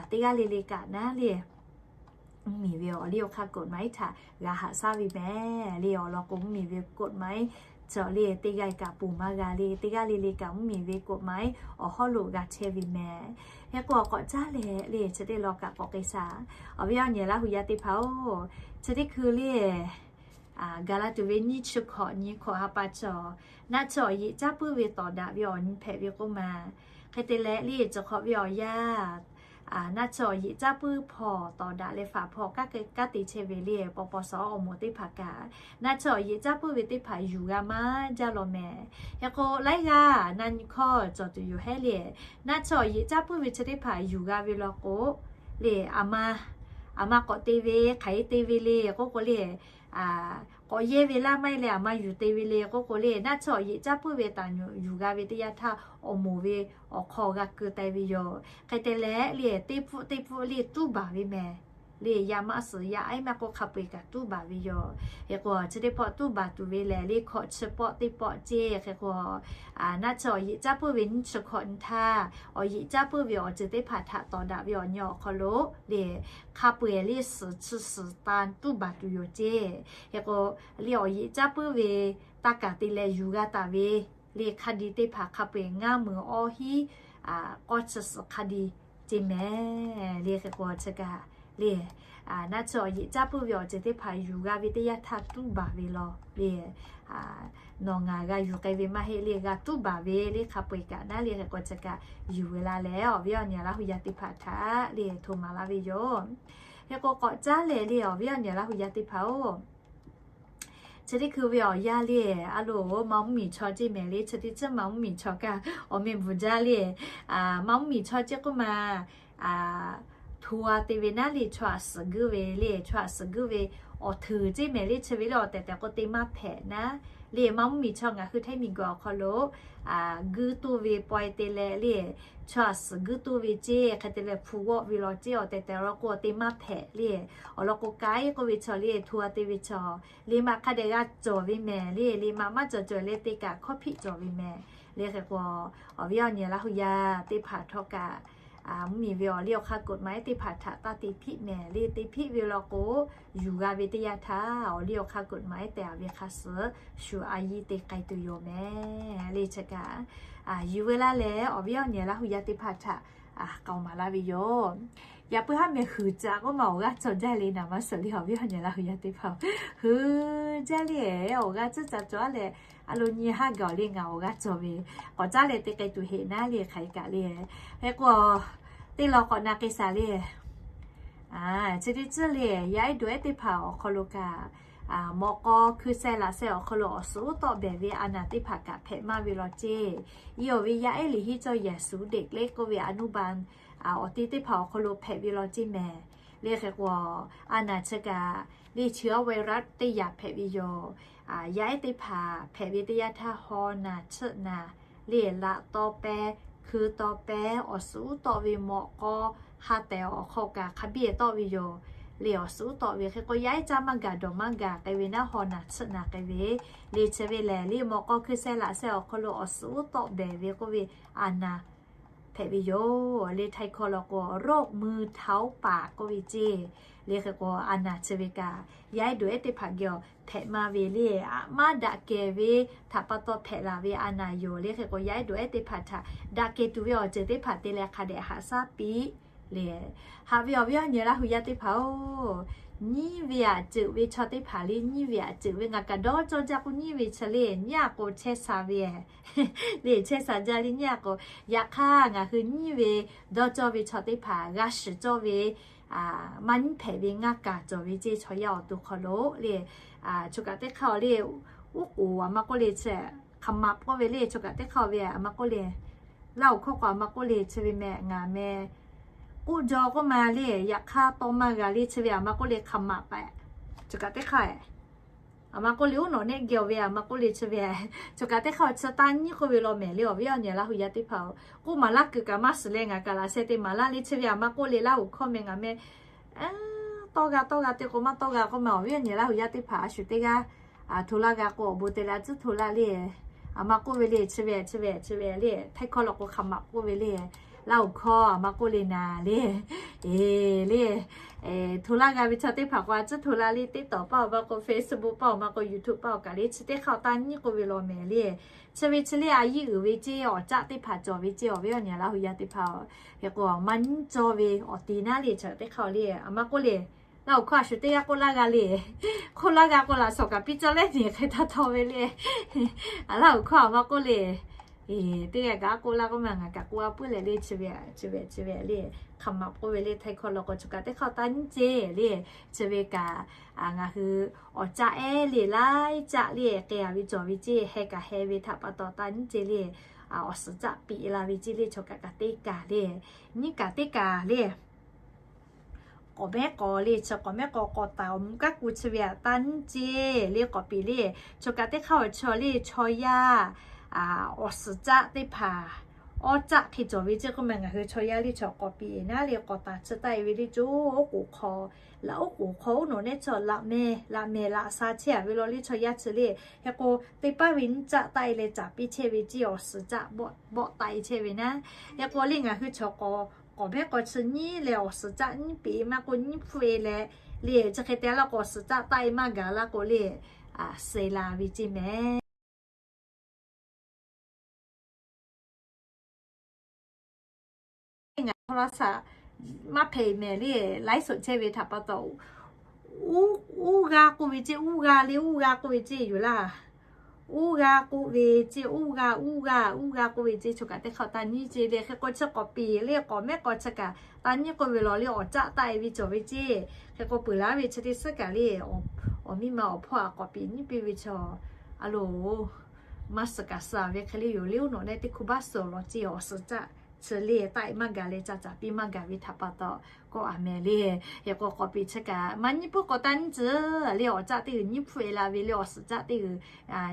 teˇ g'aˇ le le kaꞈ naˉ le, mvuhˇmiˬ ve awˬ liˇ awˬ hk'aˇ กฎหมาย htaꞈ g'a haꞈ shaˉ ve mehˍ. Le awˬ lawn k'o mvuhˇmiˬ ve กฎหมาย cawˬ le, teˇ g'aˇ kaꞈ ponˬ maˇ g'a le, teˇ g'aˇ le le kaꞈ mvuhˇmiˬ ve กฎหมาย awˬ hawˉ lo g'a chehˇ ve mehˍ. Hk'e k'o k'awꞈ caˉ leh le chi teˇ lawn kaꞈ k'awꞈ k'ai shaˍ. Awˬ viˉ awˬ nyi Laˇ hu yaˇ teˇ hpaˍ-oˬ, chi teˇ hkui le gaˬ la tuˬ ve nyiˇ chi hkawꞈ nyi hkawꞈ ha pa cawˬ, naˆ chi awˬ yeꞈ caˉ puiˉ ve tawˍ daꞈ ve awˬ nyi hpehꞈ ve k'oˆ ma. Hk'e te leh le cawˬ hk'awꞈ ve awˬ yanˇ, naˆ chi awˬ yeꞈ caˉ puiˉ hpawˇ tawˍ daꞈ leh faˍ hpawˇ kanˉ te chehˇ ve le paw paw shawˍ awˬ moˍ teˇ hpaˍ kaꞈ, naˆ chi awˬ yeꞈ caˉ puiˉ ve teˇ hpaˍ yuˬ g'a maˇ jaˇ law mehˍ. Hk'e k'o laiˉ g'aˇ na nyi hkawˇ cawˬ tuˬ yoˬ hehˉ le. Naˆ chi awˬ yeꞈ caˉ puiˉ ve chi teˇ hpaˍ yuˬ g'a ve law k'o, le, aˬ ma k'awꞈ te ve, hk'aˬ hk'e te ve le k'oˆ k'o le, k'awꞈ yehˇ ve laˇ maˇ heˆ leh aˬ ma yuˬ te ve le k'oˆ k'o le, naˆ tsuhˇ awˬ yeꞈ caˉ puiˉ ve taˍ nyuꞈ yuˬ g'a ve teˇ yanˇ htaˇ, awˬ moˍ ve awˬ hk'aw g'a keu tai ve yoˬ. Hk'e te leh le, teˇ pfuhˆ teˇ pfuhˆ le tuˉ baˬ ve mehˍ. Le, yaˇ maˇ suhˍ yaˇ ehˉ maˇ k'oˆ, hk'a peu-eˬ kaꞈ tuˉ baˬ ve yoˬ. Hk'e k'o, chi teˇ pawˆ tuˉ baˬ tuˬ ve lehˬ le, hkawꞈ chi pawˆ teˇ pawˆ ceˇ. Hk'e k'o, naˆ tsuhˇ awˬ yeꞈ caˉ puiˉ ve nyiˇ chi hkawꞈ nyi htaˇ, awˬ yeꞈ caˉ puiˉ ve awˬ ceuˬ teˇ hpaˍ htaꞈ tawˍ daꞈ ve awˬ nyi awˬ hk'aw lo le, hk'a peu-eˬ le suhˍ chi suhˍ tan tuˉ baˬ tuˬ yoˬ ceˇ. Hk'e k'o, le awˬ yeꞈ caˉ puiˉ ve taˇ kaˍ te leh yuˬ g'a taˍ ve le, hk'a di teˇ hpaˍ hk'a peu-eˬ ngaˇ meuˍ awˇ hiˉ k'awˇ chi suhˍ hk'a di ceˇ mehˍ. Le hk'e k'o chi kaꞈ le, naˆ tsuhˇ awˬ yeꞈ caˉ puiˉ ve awˬ ceuˬ teˇ hpaˍ yuˬ g'a ve teˇ yanˇ htaˇ tuˉ baˬ ve law le, nawˬ ngaˬ g'a yuˬ k'ai ve maˇ heˆ le, g'a tuˉ baˬ ve le, hk'a peu-eˬ kaꞈ naˉ le. Hk'e k'o chi kaꞈ yuˬ ve la leh awˬ viˉ awˬ nyi Laˇ hu yaˇ teˇ hpaˍ htaꞈ le hto maˍ laˇ ve yoˬ. Hk'e k'o k'awꞈ caˉ lehˬ le, awˬ viˉ awˬ nyi Laˇ hu yaˇ teˇ hpaˍ-oˬ, chi teˇ hkui ve awˬ yanˇ le, a loˍ ma mvuhˇ miˬ chaw ceˇ mehˍ le, chi teˇ ceuˬ ma mvuhˇ miˬ chaw kaꞈ awˬ meh bvuhˬ jaˇ le, ma mvuhˇ miˬ chaw ceˇ k'oˆ ma, hto a te ve naˉ le, chaw aꞈ suhˍ guiˇ ve le, chaw aꞈ suhˍ guiˇ ve awˬ hteuˍ ceˇ mehˍ le, chi ve le awˬ tehˬ tehˬ k'o te maˇ hpehꞈ naˉ le, ma mvuhˇ miˬ chaw ngaˬ hui Htaiˇ miˬ guiˬ awˬ hk'aw lo guiˇ toˇ ve pawehˇ te leh le, chaw aꞈ suhˍ guiˇ toˇ ve ceˇ. Hk'e te leh hpu g'awˆ ve law ceˇ, awˬ tehˬ tehˬ law k'o te maˇ hpehꞈ le. Awˬ lawn k'o k'ai k'oˆ ve chaw le, hto a te ve chaw le, maꞈ hk'a dehꞈ g'a cawˬ ve mehˍ le, le maꞈ maˇ cawˬ cawˬ leh te kaꞈ hkawˇ hpiˆ cawˬ ve mehˍ. Le hk'e k'o, awˬ viˉ awˬ nyi Laˇ hu yaˇ teˇ hpaˍ htawˇ kaꞈ mvuhˇ miˬ ve awˬ liˇ awˬ hk'aˇ กฎหมาย teˇ hpaˍ htaꞈ taˇ te hpiˆ mehˍ le, te hpiˆ ve law k'o, yuˬ g'a ve teˇ yanˇ htaˇ awˬ liˇ awˬ hk'aˇ กฎหมาย tehꞈ a ve hk'a suhˍ shu a yiˇ te k'ai tuˬ yoˬ mehˍ le. Chi kaꞈ yuˬ ve laˇ leh awˬ viˉ awˬ nyi Laˇ hu yaˇ teˇ hpaˍ htaꞈ k'aoˍ maˍ laˇ ve yoˬ. Yaꞈ puiˉ haˉ meh huiˍ caꞈ k'oˆ ma awˬ g'aˇ cawˬ jaˇ le naˍ maˇ suhˍ le, awˬ viˉ awˬ nyi Laˇ hu yaˇ teˇ hpaˍ huiˍ jaˇ le, awˬ g'aˇ tcuhˉ caꞈ cawˬ a leh, a loˍ nyi haˉ gaˬ le ngaˬ awˬ g'aˇ cawˬ ve, k'awꞈ caˉ leh te k'ai tuˬ heꞈ naˉ le hk'aˬ hk'e kaꞈ le. Hk'e k'o, teˇ lawn k'awꞈ na k'ai shaˍ le. Chi teˇ ceuˬ le, yaˇ ehˉ dawˬ ehˉ teˇ hpaˍ awˬ hk'aw lo kaꞈ, mawꞈ k'aw hkui sheh laꞈ sheh awˬ hk'aw lo awˬ suhˍ uˉ tawˆ behˬ ve a naˍ teˇ hpaˍ kaꞈ hpehꞈ maˇ ve law ceˇ. Iˉ awˬ ve yaˇ ehˉ liꞈ hiˉ cawˇ yehˬ suˍ deꞈ leh k'oˆ ve a nuˇ baˆ awˬ ti teˇ hpaˍ awˬ hk'aw lo hpehꞈ ve law ceˇ mehˍ. Le hk'e k'o, a naˍ chi kaꞈ le chi awˬ ไวรัส teˇ yaꞈ hpehꞈ ve yoˬ. Yaˇ ehˉ teˇ hpaˍ hpehꞈ ve teˇ yanˇ htaˇ haw naˬ chiˆ naˬ le, laꞈ taw pehˇ, hkui taw pehˇ, awˬ suhˍ uˉ tawˆ ve mawꞈ k'aw ha tehˬ awˬ hk'aw kaꞈ hk'a biˇ tawˆ ve yoˬ. Le awˬ suhˍ uˉ tawˆ ve hk'e k'o yaˇ ehˉ caˇ maˇ gaˬ dawˬ maˇ gaˬ k'ai ve naˉ haw naˬ chiˆ naˬ k'ai ve, le chi ve lehˬ le mawꞈ k'aw hkui sheh laꞈ sheh awˬ hk'aw lo awˬ suhˍ uˉ tawˆ behˬ ve k'oˆ ve a naˍ hpehꞈ ve yoˬ. Le Htaiˇ hkawˇ law k'o โรคมือเท้าปาก k'oˆ ve ceˇ. Le hk'e k'o a naˍ chi ve kaꞈ yaˇ ehˉ dawˬ ehˉ teˇ hpaˍ geh awˬ hpehꞈ maˇ ve le, aꞈ maˇ daꞈ kehˬ ve htaꞈ pa taw hpehꞈ laˬ ve a naˍ yoˬ. Le hk'e k'o yaˇ ehˉ dawˬ ehˉ teˇ hpaˍ htaꞈ daꞈ kehˬ tuˬ ve awˬ ceuˬ teˇ hpaˍ te leh hk'a dehꞈ haꞈ shaˉ piˇ le. Haꞈ ve awˬ viˉ awˬ nyi Laˇ hu yaˇ teˇ hpaˍ-oˬ, nyiˇ ve aꞈ ceuˬ ve chaw teˇ hpaˍ le, nyiˇ ve aꞈ ceuˬ ve ngaˬ kaꞈ dawˇ cawˇ jaˇ k'o nyiˇ ve chi le, nyiˇ aꞈ k'o chehˇ sha ve le, chehˇ sha jaˇ le nyiˇ aꞈ k'o, yaꞈ hk'aˇ ngaˬ hui nyiˇ ve dawˇ cawˇ ve chaw teˇ hpaˍ g'a shiˍ cawˇ ve maˇ nyiˉ hpehꞈ ve ngaˇ kaˬ cawˬ ve ceˇ. Chaw yaˇ awˬ to hk'aw lo le, choˬ kaꞈ teˇ hk'aˇ le, uˉ k'oˍ aˬ ma k'oˆ le chi, hk'aˬ maꞈ k'oˆ ve le, choˬ kaꞈ teˇ hk'aˇ ve aˬ ma k'oˆ le, Laˇ huˍ hkawˇ k'o aˬ ma k'oˆ le chi ve mehˍ ngaˬ meh k'oˆ jaw k'oˆ ma le, yaꞈ hk'aˇ tawˇ maˇ g'a le chi ve aˬ ma k'oˆ le hk'aˬ maꞈ pehꞈ. Choˬ kaꞈ teˇ hk'aˇ aˬ ma k'oˆ le, uˉ nawꞈ nehˆ geh awˬ ve aˬ ma k'oˆ le chi ve, choˬ kaꞈ teˇ hk'aˇ chi taˇ nyiˉ k'oˆ ve law mehˍ le, awˬ viˉ awˬ nyi Laˇ hu yaˇ teˇ hpaˍ-oˬ, k'oˆ maˍ laˇ kuiˬ kaꞈ maˇ shiˍ leh ngaˬ kaꞈ laꞈ sheh te maˍ laˇ le chi ve aˬ ma k'oˆ le, Laˇ huˍ hkawˇ meh ngaˬ meh tawˇ g'a tawˇ g'a te k'o maˇ tawˇ g'a k'oˆ ma, awˬ viˉ awˬ nyi Laˇ huˍ yaˇ teˇ hpaˍ a shu teˇ g'aˇ hto laˇ g'a k'o awˬ bon te leh a tcuhˉ hto laˇ le. Aˬ ma k'oˆ ve le chi ve chi ve chi ve le, Htaiˇ hkawˇ law k'o hk'aˬ maꞈ k'oˆ ve le, Laˇ huˍ hkawˇ aˬ ma k'oˆ le naˍ le. Eˬ le, hto laˇ g'a ve chaw teˇ hpaˍ k'o a tcuhˉ hto laˇ le, TikTok paˆ awˬ ma k'o, Facebook paˆ awˬ ma k'o, YouTube paˆ awˬ kaꞈ le chi teˇ hk'aˇ taˇ nyiˉ k'oˆ ve law mehˍ le. Chi ve chi le a yiˇ uiˍ ve ceˇ, awˬ caˆ teˇ hpaˍ cawˬ ve ceˇ, awˬ viˉ awˬ nyi Laˇ huˍ yaˇ teˇ hpaˍ-oˬ. Hk'e k'o maˇ nyiˉ cawˇ ve awˬ ti naˉ le, chi teˇ hk'aˇ le aˬ ma k'oˆ le, Laˇ huˍ hkawˇ a shu teˇ g'aˇ k'oˆ laˇ g'a le. K'oˆ laˇ g'a k'o laꞈ shawˍ kaꞈ piˇ cawˇ leh nyi hk'e htaˇ htawˇ ve le. Aˬ Laˇ huˍ hkawˇ aˬ ma k'oˆ le, teˇ g'aˇ kaꞈ k'oˆ laˇ k'oˆ ma ngaˬ kaꞈ k'oˆ a puiˉ leh le chi ve chi ve chi ve le, hk'aˬ maꞈ k'oˆ ve le, Htaiˇ hkawˇ law k'o choˬ kaꞈ teˇ hk'aˇ taˇ nyiˉ ceˇ le. Chi ve kaꞈ ngaˬ hui awˬ caˆ ehˉ le laiˉ caˆ le k'ai a ve cawˬ ve ceˇ, heh kaꞈ heh ve htaꞈ pa taw taˇ nyiˉ ceˇ le. Awˬ suhˍ caˆ piˇ la ve ceˇ le, choˬ kaꞈ kaꞈ teˇ kaˬ le, nyiˇ kaˬ teˇ kaˬ le. k'awꞈ mehˉ k'aw le, chi k'awꞈ mehˉ k'aw k'aw taˍ awˬ mvuh kaˉ ku chi ve aꞈ taˇ nyiˉ ceˇ le. K'awꞈ piˍ le, choˬ kaꞈ teˇ hk'aˇ awˬ chi le chaw yaˇ awˬ suhˍ caˆ teˇ hpaˍ awˇ caˆ hk'e cawˬ ve ceˇ k'oˆ ma, ngaˬ hui chaw yaˇ le chaw k'awꞈ piˍ naˉ le k'awꞈ taˍ chi taˆ e ve le, co oˉ k'oˍ hk'aw, laꞈ oˉ k'oˍ hk'aw oˉ nawˬ nehˉ chaw laꞈ mehˍ laꞈ mehˍ laꞈ sha chehˇ a ve law le chaw yaˇ chi le. Hk'e k'o teˇ paˉ ve nyiˇ caˆ taˆ e leh caˍ piˇ chehˇ ve ceˇ, awˬ suhˍ caˆ bawˆ taˆ e chehˇ ve naˉ. Hk'e k'o le ngaˬ hui chaw k'awꞈ mehˉ k'aw chi nyiˉ leh awˬ suhˍ caˆ nyiˉ piˍ maˇ k'o nyiˉ hpfuhˆ e leh le, chi hk'e te laˇ k'o awˬ suhˍ caˆ taˆ e maˇ gaˬ laˇ k'o le, suh la ve ceˇ mehˍ. Ngaˬ hk'aw la shaꞈ maˇ hpehꞈ mehˍ le, laiˉ suhˍ chehˇ ve htaꞈ pa taw, uˉ g'a k'oˆ ve ceˇ, uˉ g'a le, uˉ g'a k'oˆ ve ceˇ yoˬ laˇ. Uˉ g'a k'oˆ ve ceˇ, uˉ g'a, uˉ g'a, uˉ g'a k'oˆ ve ceˇ, choˬ kaꞈ teˇ hk'aˇ taˇ nyiˉ ceˇ le. Hk'e k'o chi k'awꞈ piˍ le k'awꞈ mehˉ k'aw chi kaꞈ taˇ nyiˉ k'oˆ ve law le, awˬ caˆ taˆ e ve cawˬ ve ceˇ. Hk'e k'o peuˬ laˇ ve chi teˇ suhˉ kaꞈ le, awˬ miˇ ma awˬ hpawˇ a k'awꞈ piˍ nyiˉ piˇ ve chaw a loˬ, maˇ suhˍ kaꞈ suhˍ ve hk'e le yoˬ le, uˉ nawˬ nehˉ teˇ hkuˇ baˆ suhˍ law ceˇ, awˬ suhˍ caˆ chi le taˆ e maˇ gaˬ leh ca caˍ piˇ maˇ gaˬ ve htaꞈ pa taw k'oˆ a mehˍ le. Hk'e k'o k'awꞈ piˍ chi kaꞈ maˇ nyiˉ puiˉ k'aw taˇ nyiˉ tcuh le, awˬ caˆ teˇ g'uiˬ nyiˉ hpfuhˆ e la ve le, awˬ suhˍ caˆ teˇ g'uiˬ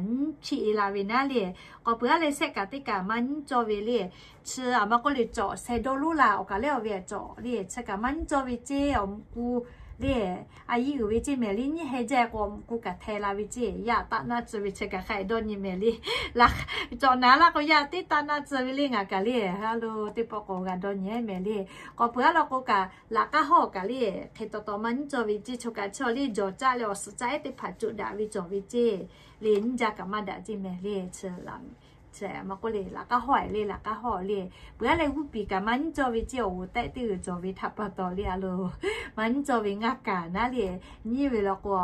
nyiˉ hpfuhˆ e la ve naˉ le. K'awꞈ peuˬ a leh sehˆ kaꞈ teˇ kaꞈ maˇ nyiˉ cawˇ ve le. Chi a maˇ k'oˆ le cawˬ sheh dawˇ lonˉ la awˬ kaˍ lehˉ awˬ ve cawˬ le, chi kaꞈ maˇ nyiˉ cawˇ ve ceˇ, awˬ mvuh ku le a yiˇ uiˍ ve ceˇ mehˍ le, nyiˉ heh jaˇ k'o awˬ mvuh ku kaꞈ hteh la ve ceˇ, yaˇ taˆ naˆ tcuh ve chi kaꞈ hk'a dawˇ nyi mehˍ le. Cawˬ naˍ laˇ k'o yaˇ teˇ taˆ naˆ tcuh ve le ngaˬ kaꞈ le, ha lo teˇ pawˆ k'awꞈ g'a dawˇ nyi mehˍ le. K'awꞈ peuˬ a law k'o kaꞈ laꞈ k'aˉ hawˉ kaꞈ le, hk'e taw taw maˇ nyiˉ cawˇ ve ceˇ, choˬ kaꞈ chi le jawˬ caˆ leh awˬ suhˍ caˆ ehˉ teˇ hpaˍ coꞈ daꞈ ve cawˬ ve ceˇ le, nyiˇ jaˇ kaꞈ maˇ daꞈ ceˇ mehˍ le. Chi maˇ k'oˆ le laꞈ k'aˉ hawˉ le, laꞈ k'aˉ hawˉ le, peuˬ a leh g'uˇ piˍ kaꞈ maˇ nyiˉ cawˇ ve ceˇ, awˬ g'uˬ tehˆ teˇ g'uiˬ cawˬ ve htaꞈ pa taw le a lo maˇ nyiˉ cawˇ ve ngaˇ kaˍ naˉ le. Nyiˉ ve law k'o,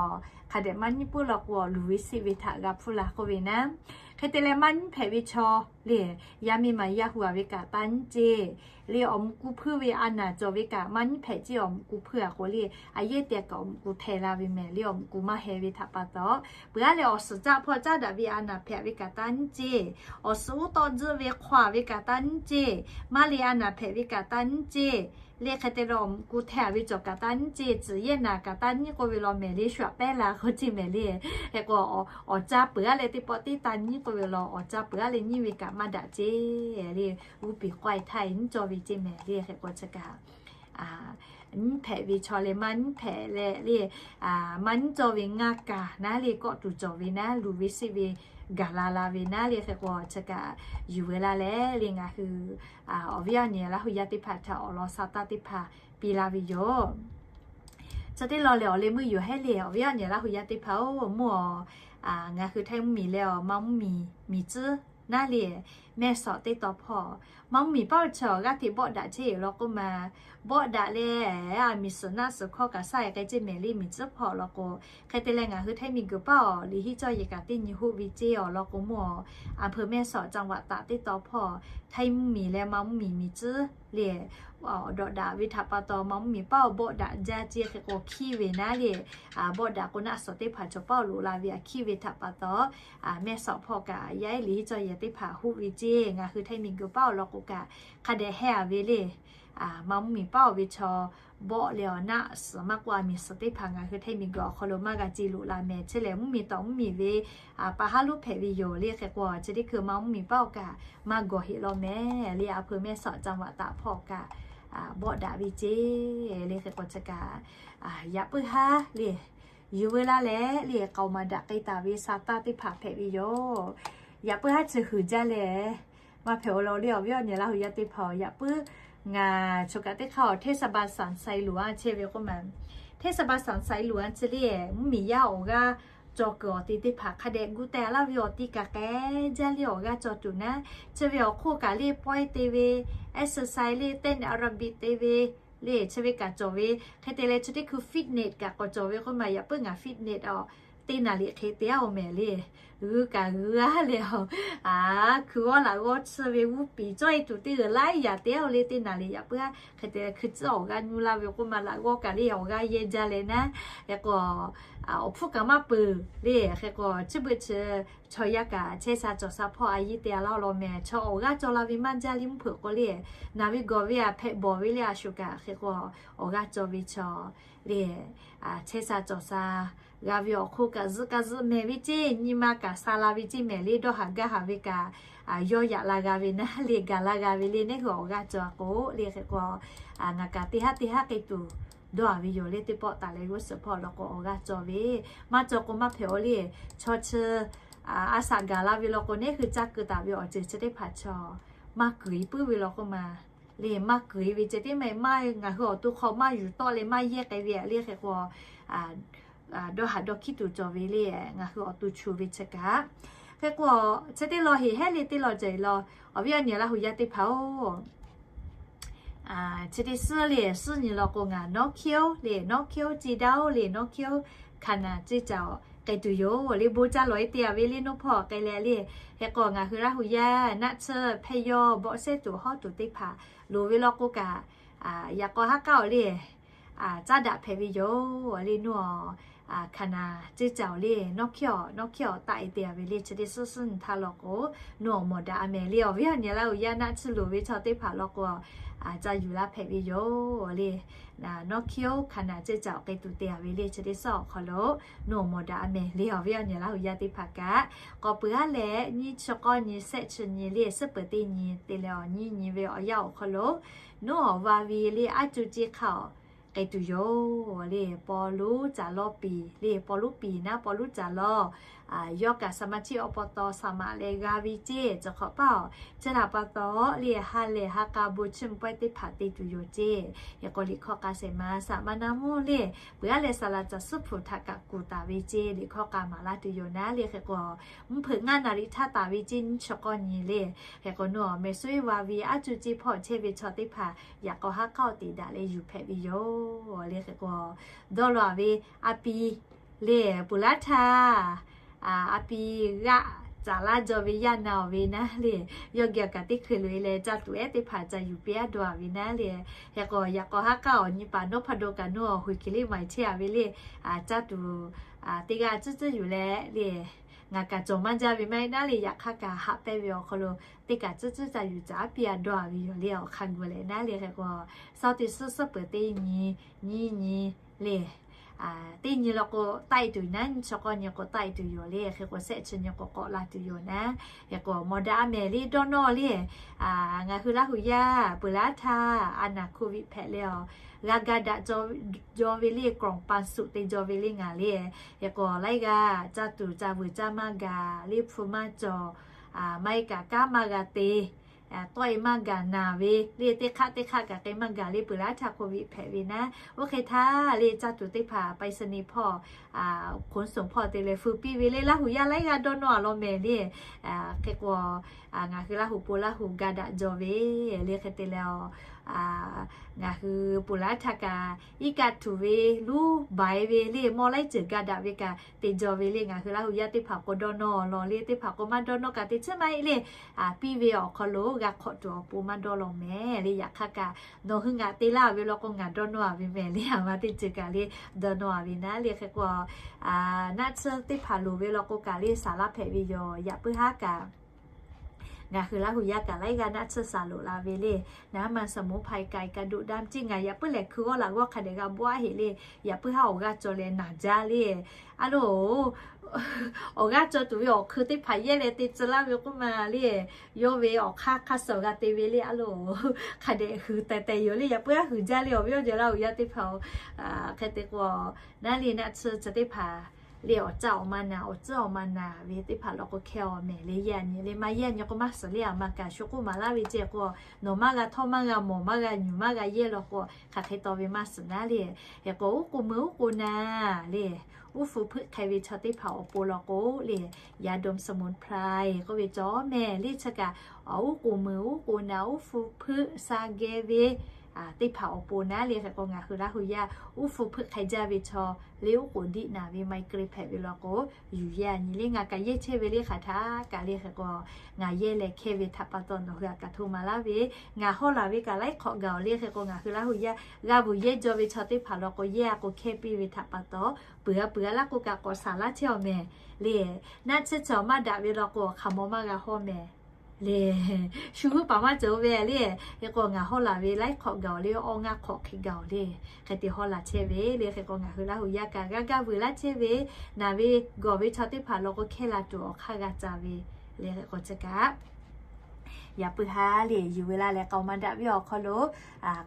hk'a dehꞈ maˇ nyiˉ puiˉ law k'o luˬ ve siˆ ve htaꞈ g'a hpfuhˇ la k'oˆ ve naˉ. Hk'e te leh maˇ nyiˉ hpehꞈ ve chaw le, yaˇ miˇ ma yaˇ hu a ve kaꞈ taˇ nyiˉ ceˇ le, awˬ mvuh ku hpuiˇ ve a naˍ cawˬ ve kaꞈ maˇ nyiˉ hpehꞈ ceˇ, awˬ mvuh ku hpuiˇ a k'o le, a yehˉ te kaꞈ awˬ mvuh ku hteh la ve mehˍ le, awˬ mvuh ku maˇ heh ve htaꞈ pa taw. Peuˬ a leh awˬ suhˍ caˆ hpawˇ caˉ daꞈ ve a naˍ hpehꞈ ve kaꞈ taˇ nyiˉ ceˇ, awˬ suhˍ uˉ tawˆ tzuhˆ ve hk'aw a ve kaꞈ taˇ nyiˉ ceˇ, maˇ le a naˍ hpehꞈ ve kaꞈ taˇ nyiˉ ceˇ le, hk'e te leh awˬ mvuh ku hteh a ve cawˬ kaꞈ taˇ nyiˉ ceˇ, tcuhˍ yehˇ naˍ kaꞈ taˇ nyiˉ k'oˆ ve law mehˍ le, shu aꞈ pehˉ la k'oˆ ceˇ mehˍ le. Hk'e k'o awˬ caˇ peuˬ a leh teˇ pawˆ teˇ taˇ nyiˉ k'oˆ ve law, awˬ caˇ peuˬ a leh nyiˉ ve kaꞈ maˇ daꞈ ceˇ le, g'uˇ piˍ k'awehˇ htaˇ nyiˉ cawˇ ve ceˇ mehˍ le. Hk'e k'o chi kaꞈ nyiˉ hpehꞈ ve chaw leh maˇ nyiˉ hpehꞈ leh le, maˇ nyiˉ cawˇ ve ngaˇ kaˍ naˉ le kawˆ tuˬ cawˬ ve naˉ, luˬ ve siˆ ve gaˬ la la ve naˉ le. Hk'e k'o chi kaꞈ yuˬ ve laˇ leh le ngaˬ hui awˬ viˉ awˬ nyi Laˇ hu yaˇ teˇ hpaˍ htaꞈ awˬ lawn sha taˇ teˇ hpaˍ piˇ laˇ ve yoˬ. Chi teˇ law lehˬ awˬ leh meuˇ yoˬ hehˉ le, awˬ viˉ awˬ nyi Laˇ hu yaˇ teˇ hpaˍ-oˬ, mvuhˇ aw, ngaˬ hui Htaiˇ mvuhˇmiˬ leh awˬ Manˇ mvuhˇmiˬ miˬ tcuhˉ naˉ le, Mehˇsawꞈ teˇ taw hpawˇ Manˇ mvuhˇmiˬ paˉ awˬ chi awˬ g'aˇ hteꞈ bawˆ daꞈ chehˇ yoˬ law k'oˆ ma, bawˆ daꞈ leh a miˬ suhˍ naˆ suhˍ hkawˇ kaꞈ shaˉ e k'ai ceˇ mehˍ le, miˬ tcuhˉ hpawˇ law k'o. Hk'e te leh ngaˬ hui Htaiˇ miˬguiˬ paˉ awˬ liꞈ hiˉ cawˇ yehˬ kaꞈ teˇ nyi hoˆ ve ceˇ awˬ lawn k'o mvuhˇ aw, อำเภอแม่สอด จังหวัดตาก teˇ taw hpawˇ Htaiˇ mvuhˇmiˬ leh Manˇ mvuhˇmiˬ miˬ tcuhˉ le dawꞈ daꞈ ve htaꞈ pa taw Manˇ mvuhˇmiˬ paˉ awˬ bawˆ daꞈ jaˇ ceˇ. Hk'e k'o hkiˇ ve naˉ le, bawˆ daꞈ k'o naˆ suhˍ teˇ hpaˍ chaw paˉ awˬ loꞈ la ve a hkiˇ ve htaꞈ pa taw Mehˇsawꞈ hpawˇ kaꞈ yaˇ ehˉ liꞈ hiˉ cawˇ yehˬ teˇ hpaˍ hoˆ ve ceˇ. Ngaˬ hui Htaiˇ miˬguiˬ paˉ awˬ lawn k'o kaꞈ hk'a dehꞈ heh a ve le. Manˇ mvuhˇmiˬ paˉ awˬ ve chaw bawˆ leh awˬ naˆ suhˍ maˇ k'oˆ a miˬ suhˍ teˇ hpaˍ ngaˬ hui Htaiˇ miˬguiˬ awˬ hk'aw lo maˇ g'a ce loꞈ la mehˍ. Chi lehˬ mvuhˇmiˬ tawꞈ mvuhˇmiˬ ve pa haˉ lonˉ hpehꞈ ve yoˬ le. Hk'e k'o chi teˇ hkui Manˇ mvuhˇmiˬ paˉ awˬ kaꞈ maˇ gawˬ heꞈ law mehˍ le, อำเภอแม่สอด จังหวัดตาก hpawˇ kaꞈ bawˆ daꞈ ve ceˇ le. Hk'e k'o chi kaꞈ yaꞈ puiˉ haˉ le yuˬ veu laˇ leh le k'aoˍ maˍ daꞈ k'ai taˍ ve sha taˇ teˇ hpaˍ hpehꞈ ve yoˬ. Yaꞈ puiˉ haˉ chi huiˍ jaˇ leh maˇ hpehꞈ awˬ lawn le awˬ viˉ awˬ nyi Laˇ hu yaˇ teˇ hpaˍ-oˬ, yaꞈ puiˉ ngaˬ choˬ kaꞈ teˇ hk'aˇ awˬ เทศบาล สันทรายหลวง a chehˇ ve k'oˆ ma, เทศบาล สันทรายหลวง a chi le mvuhˇmiˬ yaˇ awˬ g'aˇ cawˬ kuiˬ awˬ te teˇ hpaˍ hk'a dehꞈ gu teh laˇ ve awˬ ti kaꞈ k'ehˉ jaˇ le awˬ g'aˇ cawˬ tuˬ naˉ. Chi ve awˬ hk'oˆ kaꞈ le pawehˇ te ve, exercise le เต้นแอโรบิก te ve le chi ve kaꞈ cawˬ ve. Hk'e te leh chi teˇ hkui fitness kaꞈ k'awꞈ cawˬ ve k'oˆ ma, yaꞈ puiˉ ngaˬ fitness awˬ teˇ naˍ riˍ hk'e te-a-oˬ mehˍ le. G'uiˇ kaꞈ g'uiˇ-a leh-a, a, hkui g'awˇ laꞈ g'awˇ tsuhˇ ve g'uˇ piˍ cawˇ e tuˬ teˇ g'uiˬ laiˉ yaꞈ te-a-oˬ le. Teˇ naˍ riˍ yaꞈ puiˉ-a hk'e te hkui tcuhˉ awˬ g'aˇ nuˇ laˇ ve k'oˆ ma laꞈ g'awˇ kaꞈ le awˬ g'aˇ yehˇ jaˇ leh naˉ. Hk'e k'o, awˬ hpfuhˇ kaꞈ maˇ peuˬ le. Hk'e k'o, chi beuꞈ chi chaw yaˇ kaꞈ chehˇ sha cawˬ sha hpawˇ a yiˇ te-a laˇ law mehˍ. Chaw awˬ g'aˇ cawˬ la ve maˇ jaˇ le. Mvuhˇ hpeuꞈ k'o le, naˬ ve gawˬ ve a hpehꞈ bawˬ ve le a shu kaꞈ hk'e k'o, awˬ g'aˇ cawˬ ve chaw le, chehˇ sha cawˬ sha g'a ve awˬ hk'oˆ kaꞈ zuhˆ kaꞈ zuhˆ mehˍ ve ceˇ, nyi ma kaꞈ sha la ve ceˇ mehˍ le. Dawˇ haˍ gaˇ haˍ ve kaꞈ yawˇ yaꞈ la g'a ve naˉ le, gaˬ la g'a ve le. Neˇ hui awˬ g'aˇ cawˬ k'o le. Hk'e k'o, ngaˬ kaꞈ teˇ haˉ teˇ haˉ k'ai tuˬ dawˇ haˍ ve yoˬ le. Teˇ pawˆ taˍ leh g'uˇ suhˍ hpawˇ law k'o awˬ g'aˇ cawˬ ve maˇ cawˬ k'o maˇ hpehꞈ-o le. Chaw chi a shaꞈ gaˬ la ve law k'o neˇ hui caˇ keu taˍ ve awˬ ceuˬ chi teˇ hpaˍ chaw maˇ kuiˬ puiˉ ve law k'oˆ ma le. Maˇ kuiˬ ve ceh tiˉ maˇ maˇ ngaˬ hui awˬ to hk'aw maˇ yuˬ tawˆ leh maˇ yehˇ k'ai ve le. Hk'e k'o, dawˇ haˍ dawˇ hkiˉ tuˬ cawˬ ve le. Ngaˬ hui awˬ to chu ve chi kaꞈ, hk'e k'o, chi teˇ law heˍ hehˉ le teˇ law ceh law, awˬ viˉ awˬ nyi Laˇ huˍ yaˇ teˇ hpaˍ-oˬ, chi teˇ suhˉ le suhˉ nyi law k'o ngaˬ Nawˉ hkiˉ-oˬ le, Nawˉ hkiˉ-oˬ, Ceˇ daˇ-oˬ le, Nawˉ hkiˉ-oˬ, Hkaˍnanˍ ceˇ caꞈ-oˬ k'ai tuˬ yoˬ le. Bon caˇ lawˬ-e te-a ve le, nawˉ hpawˇ k'ai leh le. Hk'e k'o ngaˬ hui Laˇ huˍ yaˇ naˆ tsuhˇ hpehˇ yawˇ bawˆ shehˉ tuˬ hawˉ tuˬ teˇ hpaˍ loˍ ve law k'o kaꞈ, yaꞈ k'aw haˉ k'aˉ-oˬ le, caˉ daꞈ hpehꞈ ve yoˬ le. Nawˉ-oˬ, Hkaˍnanˍ ceˇ caꞈ-oˬ le, Nawˉ hkiˉ-oˬ, Nawˉ hkiˉ-oˬ taˆ-e te-a ve le. Chi teˇ suhˉ suhˉ nyi htaˇ law k'o, nawˉ awˬ mawˬ daꞈ-a mehˍ le. Awˬ viˉ awˬ nyi Laˇ huˍ yaˇ naˆ tsuhˇ loˍ ve chaw teˇ hpaˍ law k'o, ca yuˬ laˇ hpehꞈ ve yoˬ le. Nawˉ hkiˉ-oˬ, Hkaˍnanˍ ceˇ caꞈ-oˬ k'ai tuˬ te-a ve le. Chi teˇ suhˉ awˬ hk'aw lo nawˉ awˬ mawˬ daꞈ-a mehˍ le. Awˬ viˉ awˬ nyi Laˇ huˍ yaˇ teˇ hpaˍ kaꞈ, k'awꞈ peuˬ-a leh nyiˇ chi k'awˇ nyi shehˆ chi nyi le, suhˉ peuˬ teˇ nyi te leh awˬ nyi nyi ve awˬ yanˇ awˬ hk'aw lo, nawˉ awˬ va ve le aˉ cuˇ ceˇ hk'a-oˬ k'ai tuˬ yoˬ le. Paw lonˉ caˍ lawˇ piˍ le, paw lonˉ piˍ naˉ paw lonˉ caˍ lawˇ, yawˇ kaꞈ สมาชิก awˬ pa taw saˍ maꞈ leh g'a ve ceˇ. Cawˬ hk'awꞈ paˇ-oˬ, chi htaꞈ pa taw le ha lehˬ ha k'a bon chiˇ mvuh pawehˇ teˇ hpaˍ te tuˬ yoˬ ceˇ. Hk'e k'o liꞈ hkawˇ k'a shehˍ ma saˍ maˇ naˇ mvuhˇ le, peuˬ-a leh saˍ laꞈ caˬ suhˉ hpu htaꞈ kaꞈ kuˬ taˍ ve ceˇ. Liꞈ hkawˇ k'a maˍ laˇ tuˬ yoˬ naˉ le. Hk'e k'o, mvuhˇ hpeuꞈ ngaˇ naˍ riˍ htaˇ taˍ ve ceˇ nyiˇ chi k'awˇ nyi le. Hk'e k'o nawˉ awˬ meh suˉ-e va ve aˉ cuˇ ceˇ hpawˇ chehˇ ve chaw teˇ hpaˍ yaꞈ k'aw haˉ k'aˉ-oˬ teꞈ daꞈ leh yuˬ hpehꞈ ve yoˬ le. Hk'e k'o, dawˇ law-a ve a pi le, peuˬ laˉ htaˇ a pi g'aˆ caˍ laˇ jaw ve yaˇ na-oˬ ve naˉ le, yawˇ geh awˬ kaꞈ teˇ hkui loꞈ-e leh caˇ tuˬ ehˉ teˇ hpaˍ ca yuˬ piˇ-a dawˇ-a ve naˉ le. Hk'e k'o yaꞈ k'aw haˉ k'aˉ awˬ nyi paˍ nawˉ hpa daw kaꞈ nawˉ awˬ hui kiˬ liˇ ma-e chehˇ-a ve le, caˇ tuˬ teˇ g'aˇ tcuhˉ tcuhˉ yuˬ leh le, ngaˬ kaꞈ cawˬ maˇ jaˇ ve maˇ heˆ naˉ le. Yaꞈ hk'aˇ kaꞈ haꞈ pehnˇ ve awˬ hk'aw lo teˇ kaꞈ tcuhˉ tcuhˉ ca yuˬ caˍ piˇ-a dawˇ-a ve yoˬ le. Awˬ hk'a gu leh naˉ le. Hk'e k'o, suhˉ teˇ suhˉ suhˉ peuˬ teˇ nyi, nyiˇ nyi le, teˇ nyi law k'o taˆ-e tuˬ naˉ, nyiˇ chi k'awˇ nyi k'o taˆ-e tuˬ yoˬ le. Hk'e k'o shehˆ chi nyi k'o k'awꞈ la tuˬ yoˬ naˉ. Hk'e k'o mawˬ daꞈ-a mehˍ le dawˇ nawˇ le. Ngaˬ hui Laˇ huˍ yaˇ peuˬ laˉ htaˇ a naˍ โควิด hpehꞈ leh awˬ g'a ga daꞈ jaw ve le, กล่องปันสุข te jaw ve le ngaˬ le. Hk'e k'o laiˉ g'aˇ caˇ tuˬ caˇ vuiˬ caˇ maˇ gaˬ le, hpu maˇ cawˬ, maˇ heˆ kaꞈ kanˉ maˇ g'a te, tawˆ-e maˇ gaˬ naˬ ve le, teˇ hk'aˆ teˇ hk'aˆ kaꞈ k'ai maˇ gaˬ le. Peuˬ laˉ htaˇ โควิด hpehꞈ ve naˉ. Oˇ hk'e htaˇ le caˇ tuˬ teˇ hpaˍ ไปรษณีย์ hpawˇ, ขนส่ง hpawˇ te leh feu piˇ ve le. Laˇ huˍ yaˇ laiˉ g'aˇ dawˇ nawˇ-a law mehˍ le. Hk'e k'o ngaˬ hui Laˇ huˍ po Laˇ huˍ ga daꞈ jaw ve le. Hk'e te leh ngaˬ hui peuˬ laˉ htaˇ kaꞈ iˉ kaˆ tuˬ ve luˉ baiˍ ve le, mawˇ laiˉ ceuˬ ga daꞈ ve kaꞈ te jaw ve le. Ngaˬ hui Laˇ huˍ yaˇ teˇ hpaˍ k'o dawˇ nawˇ law le, teˇ hpaˍ k'o maˇ dawˇ nawˇ kaꞈ te tcuhˉ maˇ heˆ le. Piˇ ve awˬ hk'aw lo g'a hk'awꞈ tuˬ awˬ pon maˇ dawˇ law mehˍ le. Yaꞈ hk'aˇ kaꞈ nawˬ hui ngaˬ te laˇ ve law k'o ngaˬ dawˇ nawˇ-a ve mehˍ le. A ma teˇ ceuˬ kaꞈ le dawˇ nawˇ-a ve naˉ le. Hk'e k'o naˆ tsuhˇ teˇ hpaˍ loˍ ve law k'o kaꞈ le saˍ laˇ hpehꞈ ve yoˬ. Yaꞈ puiˉ haˉ kaꞈ ngaˬ hui Laˇ huˍ yaˇ kaꞈ laiˉ g'aˇ naˆ tsuhˇ saˍ loꞈ la ve le. Naˉ ma สมุนไพร kaꞈ kaꞈ ดูดดำ ceˇ ngaˬ yaꞈ puiˉ lehˬ hkui g'awˇ laꞈ g'awˇ hk'a dehꞈ g'a bawˆ-a heꞈ le. Yaꞈ puiˉ haˉ awˬ g'aˇ cawˬ leh naˬ jaˇ le. A loˬ, awˬ g'aˇ cawˬ tuˬ ve awˬ hkui teˇ hpaˍ yehˇ leh te tcuh laˇ ve k'oˆ ma le. Yawˇ ve awˬ hk'aˇ hk'aˇ suh g'a te ve le. A loˬ, hk'a dehꞈ huiˍ teh teh yoˬ le. Yaꞈ puiˉ haˉ huiˍ jaˇ le. Awˬ viˉ awˬ nyi Laˇ huˍ yaˇ teˇ hpaˍ-oˬ, hk'e te k'o naˉ le naˆ tsuhˇ chi teˇ hpaˍ le awˬ caˇ awˬ ma naˬ, awˬ tcuhˉ awˬ ma naˬ ve teˇ hpaˍ law k'o hkeh-a mehˍ le. Yehˇ nyi le maˇ yehˇ nyi k'o maˇ suhˍ le. A ma kaꞈ shu k'oˆ maˍ laˇ ve ceˇ k'o, nawˬ maˇ g'a htawˇ maˇ g'a mawˬ maˇ g'a nyi maˇ g'a yehˇ law k'o hk'aˬ hk'e taw ve maˇ suhˍ naˉ le. Hk'e k'o uˉ k'o mui uˉ k'o na le, uˉ hpu hpeuˆ hk'e ve chaw teˇ hpaˍ awˬ pon law k'o le, ยาดมสมุนไพร k'oˆ ve cawˬ mehˍ le. Chi kaꞈ uˉ k'o mui uˉ k'o na uˉ hpu hpeuˆ sha geh ve teˇ hpaˍ awˬ pon naˉ le. Hk'e k'o ngaˬ hui Laˇ hu yaˇ uˉ hpu hpeuˆ hk'e jaˇ ve chaw le, uˉ k'oˍ diˆ naˍ ve maiˍ k'e hpehꞈ ve law k'o, yuˬ yehˇ nyi le ngaˬ kaꞈ yehˇ chehˇ ve le hk'aˬ htaˇ kaꞈ le. Hk'e k'o ngaˬ yehˇ leh hkehˇ ve htaꞈ pa taw nawˬ hui aꞈ kaꞈ hto maˍ laˇ ve, ngaˬ hawˉ laˬ ve kaꞈ laiˉ hk'awꞈ gaˬ-oˬ le. Hk'e k'o ngaˬ hui Laˇ hu yaˇ g'a vuiˬ yehˇ jaw ve chaw teˇ hpaˍ law k'o yehˇ a k'o hkehˇ piˇ ve htaꞈ pa taw, peuˬ g'a peuˬ g'a laˇ k'o kaꞈ k'awꞈ saˍ laˇ chehˇ-aw mehˍ le. Naˆ tsuhˇ cawˬ maˇ daꞈ ve law k'o hk'aˬ mawˬ maˇ g'a hawˇ mehˍ le. Shu huˉ paˍ maˇ cawˬ ve le. Hk'e k'o ngaˬ hawˉ laˬ ve laiˉ hk'awꞈ gaˬ-oˬ le, awˇ ngaˇ hk'awꞈ hk'e gaˬ-oˬ le. Hk'e te hawˉ laˬ chehˇ ve le. Hk'e k'o ngaˬ hui Laˇ hu yaˇ kaꞈ g'a gaˇ vuiˬ laˇ chehˇ ve, naˍ ve gawˬ ve chaw teˇ hpaˍ law k'o hkehˇ la tuˬ awˬ hk'aˇ g'a ca ve le. Hk'e k'o chi kaꞈ yaꞈ puiˉ haˉ le yuˬ ve laˇ leh k'aoˍ maˍ daꞈ ve awˬ hk'aw lo,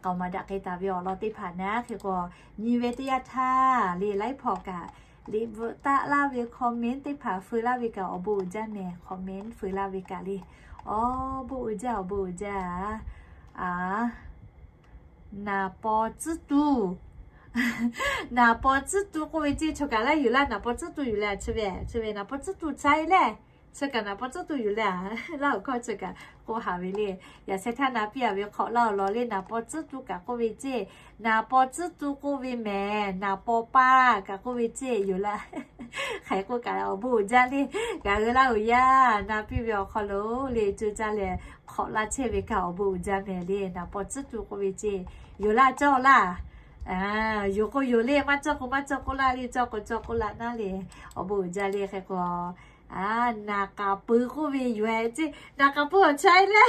k'aoˍ maˍ daꞈ k'ai taˍ ve awˬ lawn teˇ hpaˍ naˉ hk'e k'o, nyi ve teˇ yanˇ htaˇ le laiˉ hpawˇ kaꞈ liꞈ bvuhꞈ taˆ laˇ ve comment teˇ hpaˍ feu laˇ ve kaꞈ awˬ bon uiˍ jaˇ mehˍ. Comment feu laˇ ve kaꞈ le awˬ bon uiˍ jaˇ, awˬ bon uiˍ jaˇ. Naˍ paw tcuhˉ tuˬ, naˍ paw tcuhˉ tuˬ k'oˆ ve ceˇ. Chaw kaꞈ laiˉ yuˬ laˇ, naˍ paw tcuhˉ tuˬ yuˬ leh chi ve, chi ve naˍ paw tcuhˉ tuˬ ca e le. Chi kaꞈ naˍ paw tcuhˉ tuˬ yuˬ leh a, Laˇ huˍ hkawˇ chi kaꞈ k'oˆ haˍ ve le. Yaꞈ sheh htaˇ na piˇ a ve hk'awꞈ laˇ awˬ lawn le naˍ paw tcuhˉ tuˬ kaꞈ k'oˆ ve ceˇ. Naˍ paw tcuhˉ tuˬ k'oˆ ve mehˍ, naˍ paw paˇ kaꞈ k'oˆ ve ceˇ yoˬ laˇ. Hk'aˬ hk'e k'oˆ kaꞈ awˬ bon uiˍ jaˇ le. Ngaˬ hui Laˇ huˍ yaˇ na piˇ ve awˬ hk'aw lo le co caˇ leh hk'awꞈ laˇ chehˇ ve kaꞈ awˬ bon uiˍ jaˇ mehˍ le. Naˍ paw tcuhˉ tuˬ k'oˆ ve ceˇ yoˬ laˇ cawˇ laˇ. Yoˬ k'o yoˬ le, maˇ cawˇ k'o maˇ cawˇ k'oˆ laˇ le, cawˇ k'o cawˇ k'oˆ laˇ naˉ le. Awˬ bon uiˍ jaˇ le. Hk'e k'o naˍ k'aˍ pui k'oˆ ve yoˬ ceˇ. Naˍ k'aˍ pui awˬ chi a e le.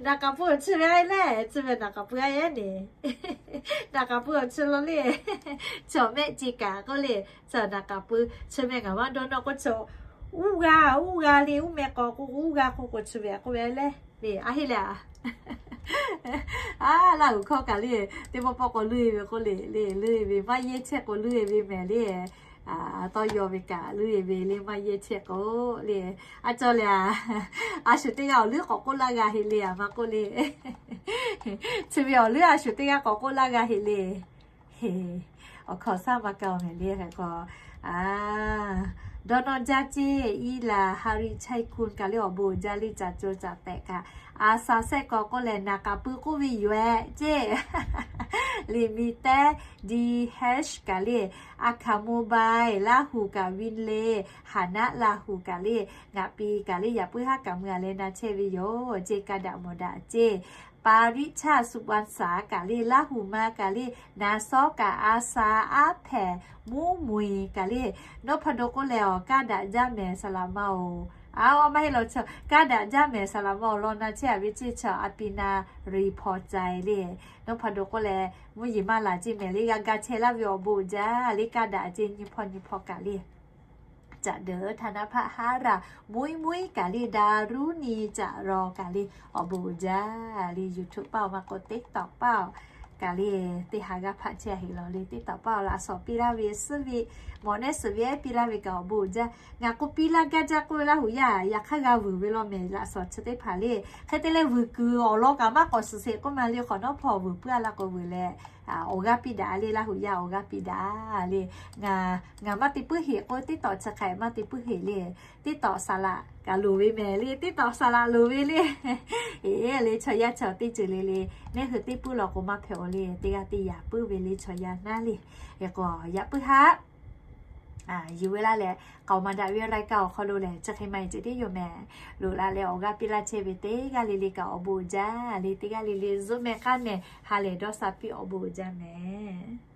Naˍ k'aˍ pui awˬ chi ve a e le, chi ve naˍ k'aˍ pui a e ne. Naˍ k'aˍ pui awˬ chi law le. Chi awˬ mehˆ ce kaꞈ k'oˆ le. Chi naˍ k'aˍ pui chi meh ngaˬ maˇ dawˇ nawˇ k'oˆ chi, uˉ g'a uˉ g'a le, uˉ meh k'aw k'o uˉ g'a k'oˆ k'o chi ve k'oˆ ve le. Le a heˆ le a A, Laˇ huˍ hkawˇ kaꞈ le, teˇ pawˆ pawˆ k'o leuˇ e ve k'oˆ le, le leuˇ e ve maˇ yehˇ chehˇ k'o leuˇ e ve mehˍ le. Tawˇ yaw ve kaꞈ leuˇ e ve le maˇ yehˇ chehˇ k'o le. A cawˇ le a, a shu teˇ g'aˇ awˬ leuˉ k'awꞈ k'oˆ laˇ g'a heˆ le a maˇ k'oˆ le. Chi ve awˬ leuˉ a shu teˇ g'aˇ k'awꞈ k'oˆ laˇ g'a heˆ le. Awˬ hkawˇ saˉ maˇ kaˇ mehˍ le. Hk'e k'o a, dawˇ nawˇ jaˇ ceˇ. Iˉ laˬ Hari Chai Kun kaꞈ le awˬ bon uiˍ jaˇ le, caˬ co caˬ tehꞈ kaꞈ a sha sehˆ k'awꞈ k'oˆ leh naˍ k'aˍ pui k'oˆ ve yoˬ ceˇ. Liꞈ mi tehˉ D H kaꞈ le, a hkaˍ mobile Laˇ huˍ kaꞈ win le, haˍ naˆ Laˇ huˍ kaꞈ le, ngaˬ pi kaꞈ le yaꞈ puiˉ haˉ kaꞈ mui a leh na chehˇ ve yoˬ ceˇ. Kaˇ daꞈ mawˬ daꞈ ceˇ. Paˍriˆ chaˇ suꞈ baˇ shaˍ kaꞈ le, Laˇ huˍ ma kaꞈ le, naˍ sawˉ kaꞈ a sha aˉ hpehꞈ mvuhˇ mui kaꞈ le, nawˉ hpaˇ do k'oˆ leh awˬ kaˇ daꞈ jaˇ mehˍ saˍ laꞈ ma oˬ. A, maˇ heˆ law chi, kaˇ daꞈ jaˇ mehˍ saˍ laꞈ ma awˬ lawn na chehˇ a ve ceˇ chi a pi na re hpaw ca e le. Nawˉ hpaˇ do k'oˆ leh mvuhˇ yeˬ maˇ laˬ ceˇ mehˍ le, g'a ga chehˇ laˇ ve awˬ bon uiˍ jaˇ le. Kaˇ daꞈ ceˇ nyi hpawˇ nyi hpawˇ kaꞈ le. Caꞈ deuꞈ htaˇ naˇ hpaˆ haˉ raˬ muiˉ muiˉ kaꞈ le, daˍ ruˉ ni caꞈ raw kaꞈ le, awˬ bon uiˍ jaˇ le. YouTube paˇ oˬ maˇ k'o TikTok paˇ oˬ kaꞈ le, teˇ ha g'aˇ hpaˆ chehˇ a heˆ law le. TikTok paˇ oˬ laꞈ shawˍ piˇ laˇ ve suhˉ ve, mawꞈ nehˉ suhˍ ve ehˉ piˇ laˇ ve kaꞈ awˬ bon uiˍ jaˇ. Ngaˬ k'o piˇ laˇ gaˇ jaˇ k'oˆ ve Laˇ huˍ yaˇ, yaꞈ hk'aˇ g'a vuiˬ ve law mehˍ laꞈ shawˍ chi teˇ hpaˍ le. Hk'e te leh vuiˬ kuiˬ awˬ lawn kaꞈ maˇ k'awꞈ shiˍ sheˍ k'oˆ ma le. Hk'awꞈ nawˉ hpawˇ vuiˬ puiˉ a laˇ k'o vuiˬ leh awˬ g'aˇ piˇ daꞈ le. Laˇ huˍ yaˇ awˬ g'aˇ piˇ daꞈ le. Ngaˬ maˇ te puiˉ heˍ k'o TikTok chi hk'aˬ maˇ te puiˉ heˍ le. TikTok saˍ laꞈ kaꞈ loˍ ve mehˍ le. TikTok saˍ laꞈ loˍ ve le. Eˬ le chaw yaˇ chaw teˇ ceuˬ le le, nehˉ hui teˇ puiˉ law k'o maˇ hpehꞈ aˬ le. Teˇ g'aˇ teˇ yaꞈ puiˉ ve le chaw yaˇ naˉ le. Hk'e k'o yaꞈ puiˉ haˉ yuˬ ve laˇ leh k'aoˍ maˍ daꞈ ve รายการ awˬ hk'aw lo lehˬ chi hk'e maˇ heˆ ceh tiˉ yoˬ mehˍ. Loꞈ la leh awˬ g'aˇ piˇ laˇ chehˇ ve teˇ g'aˇ le le kaꞈ awˬ bon uiˍ jaˇ le. Teˇ g'aˇ le le zuhˆ meh k'aˉ meh ha lehˬ dawˇ sha piˇ awˬ bon uiˍ jaˇ mehˍ.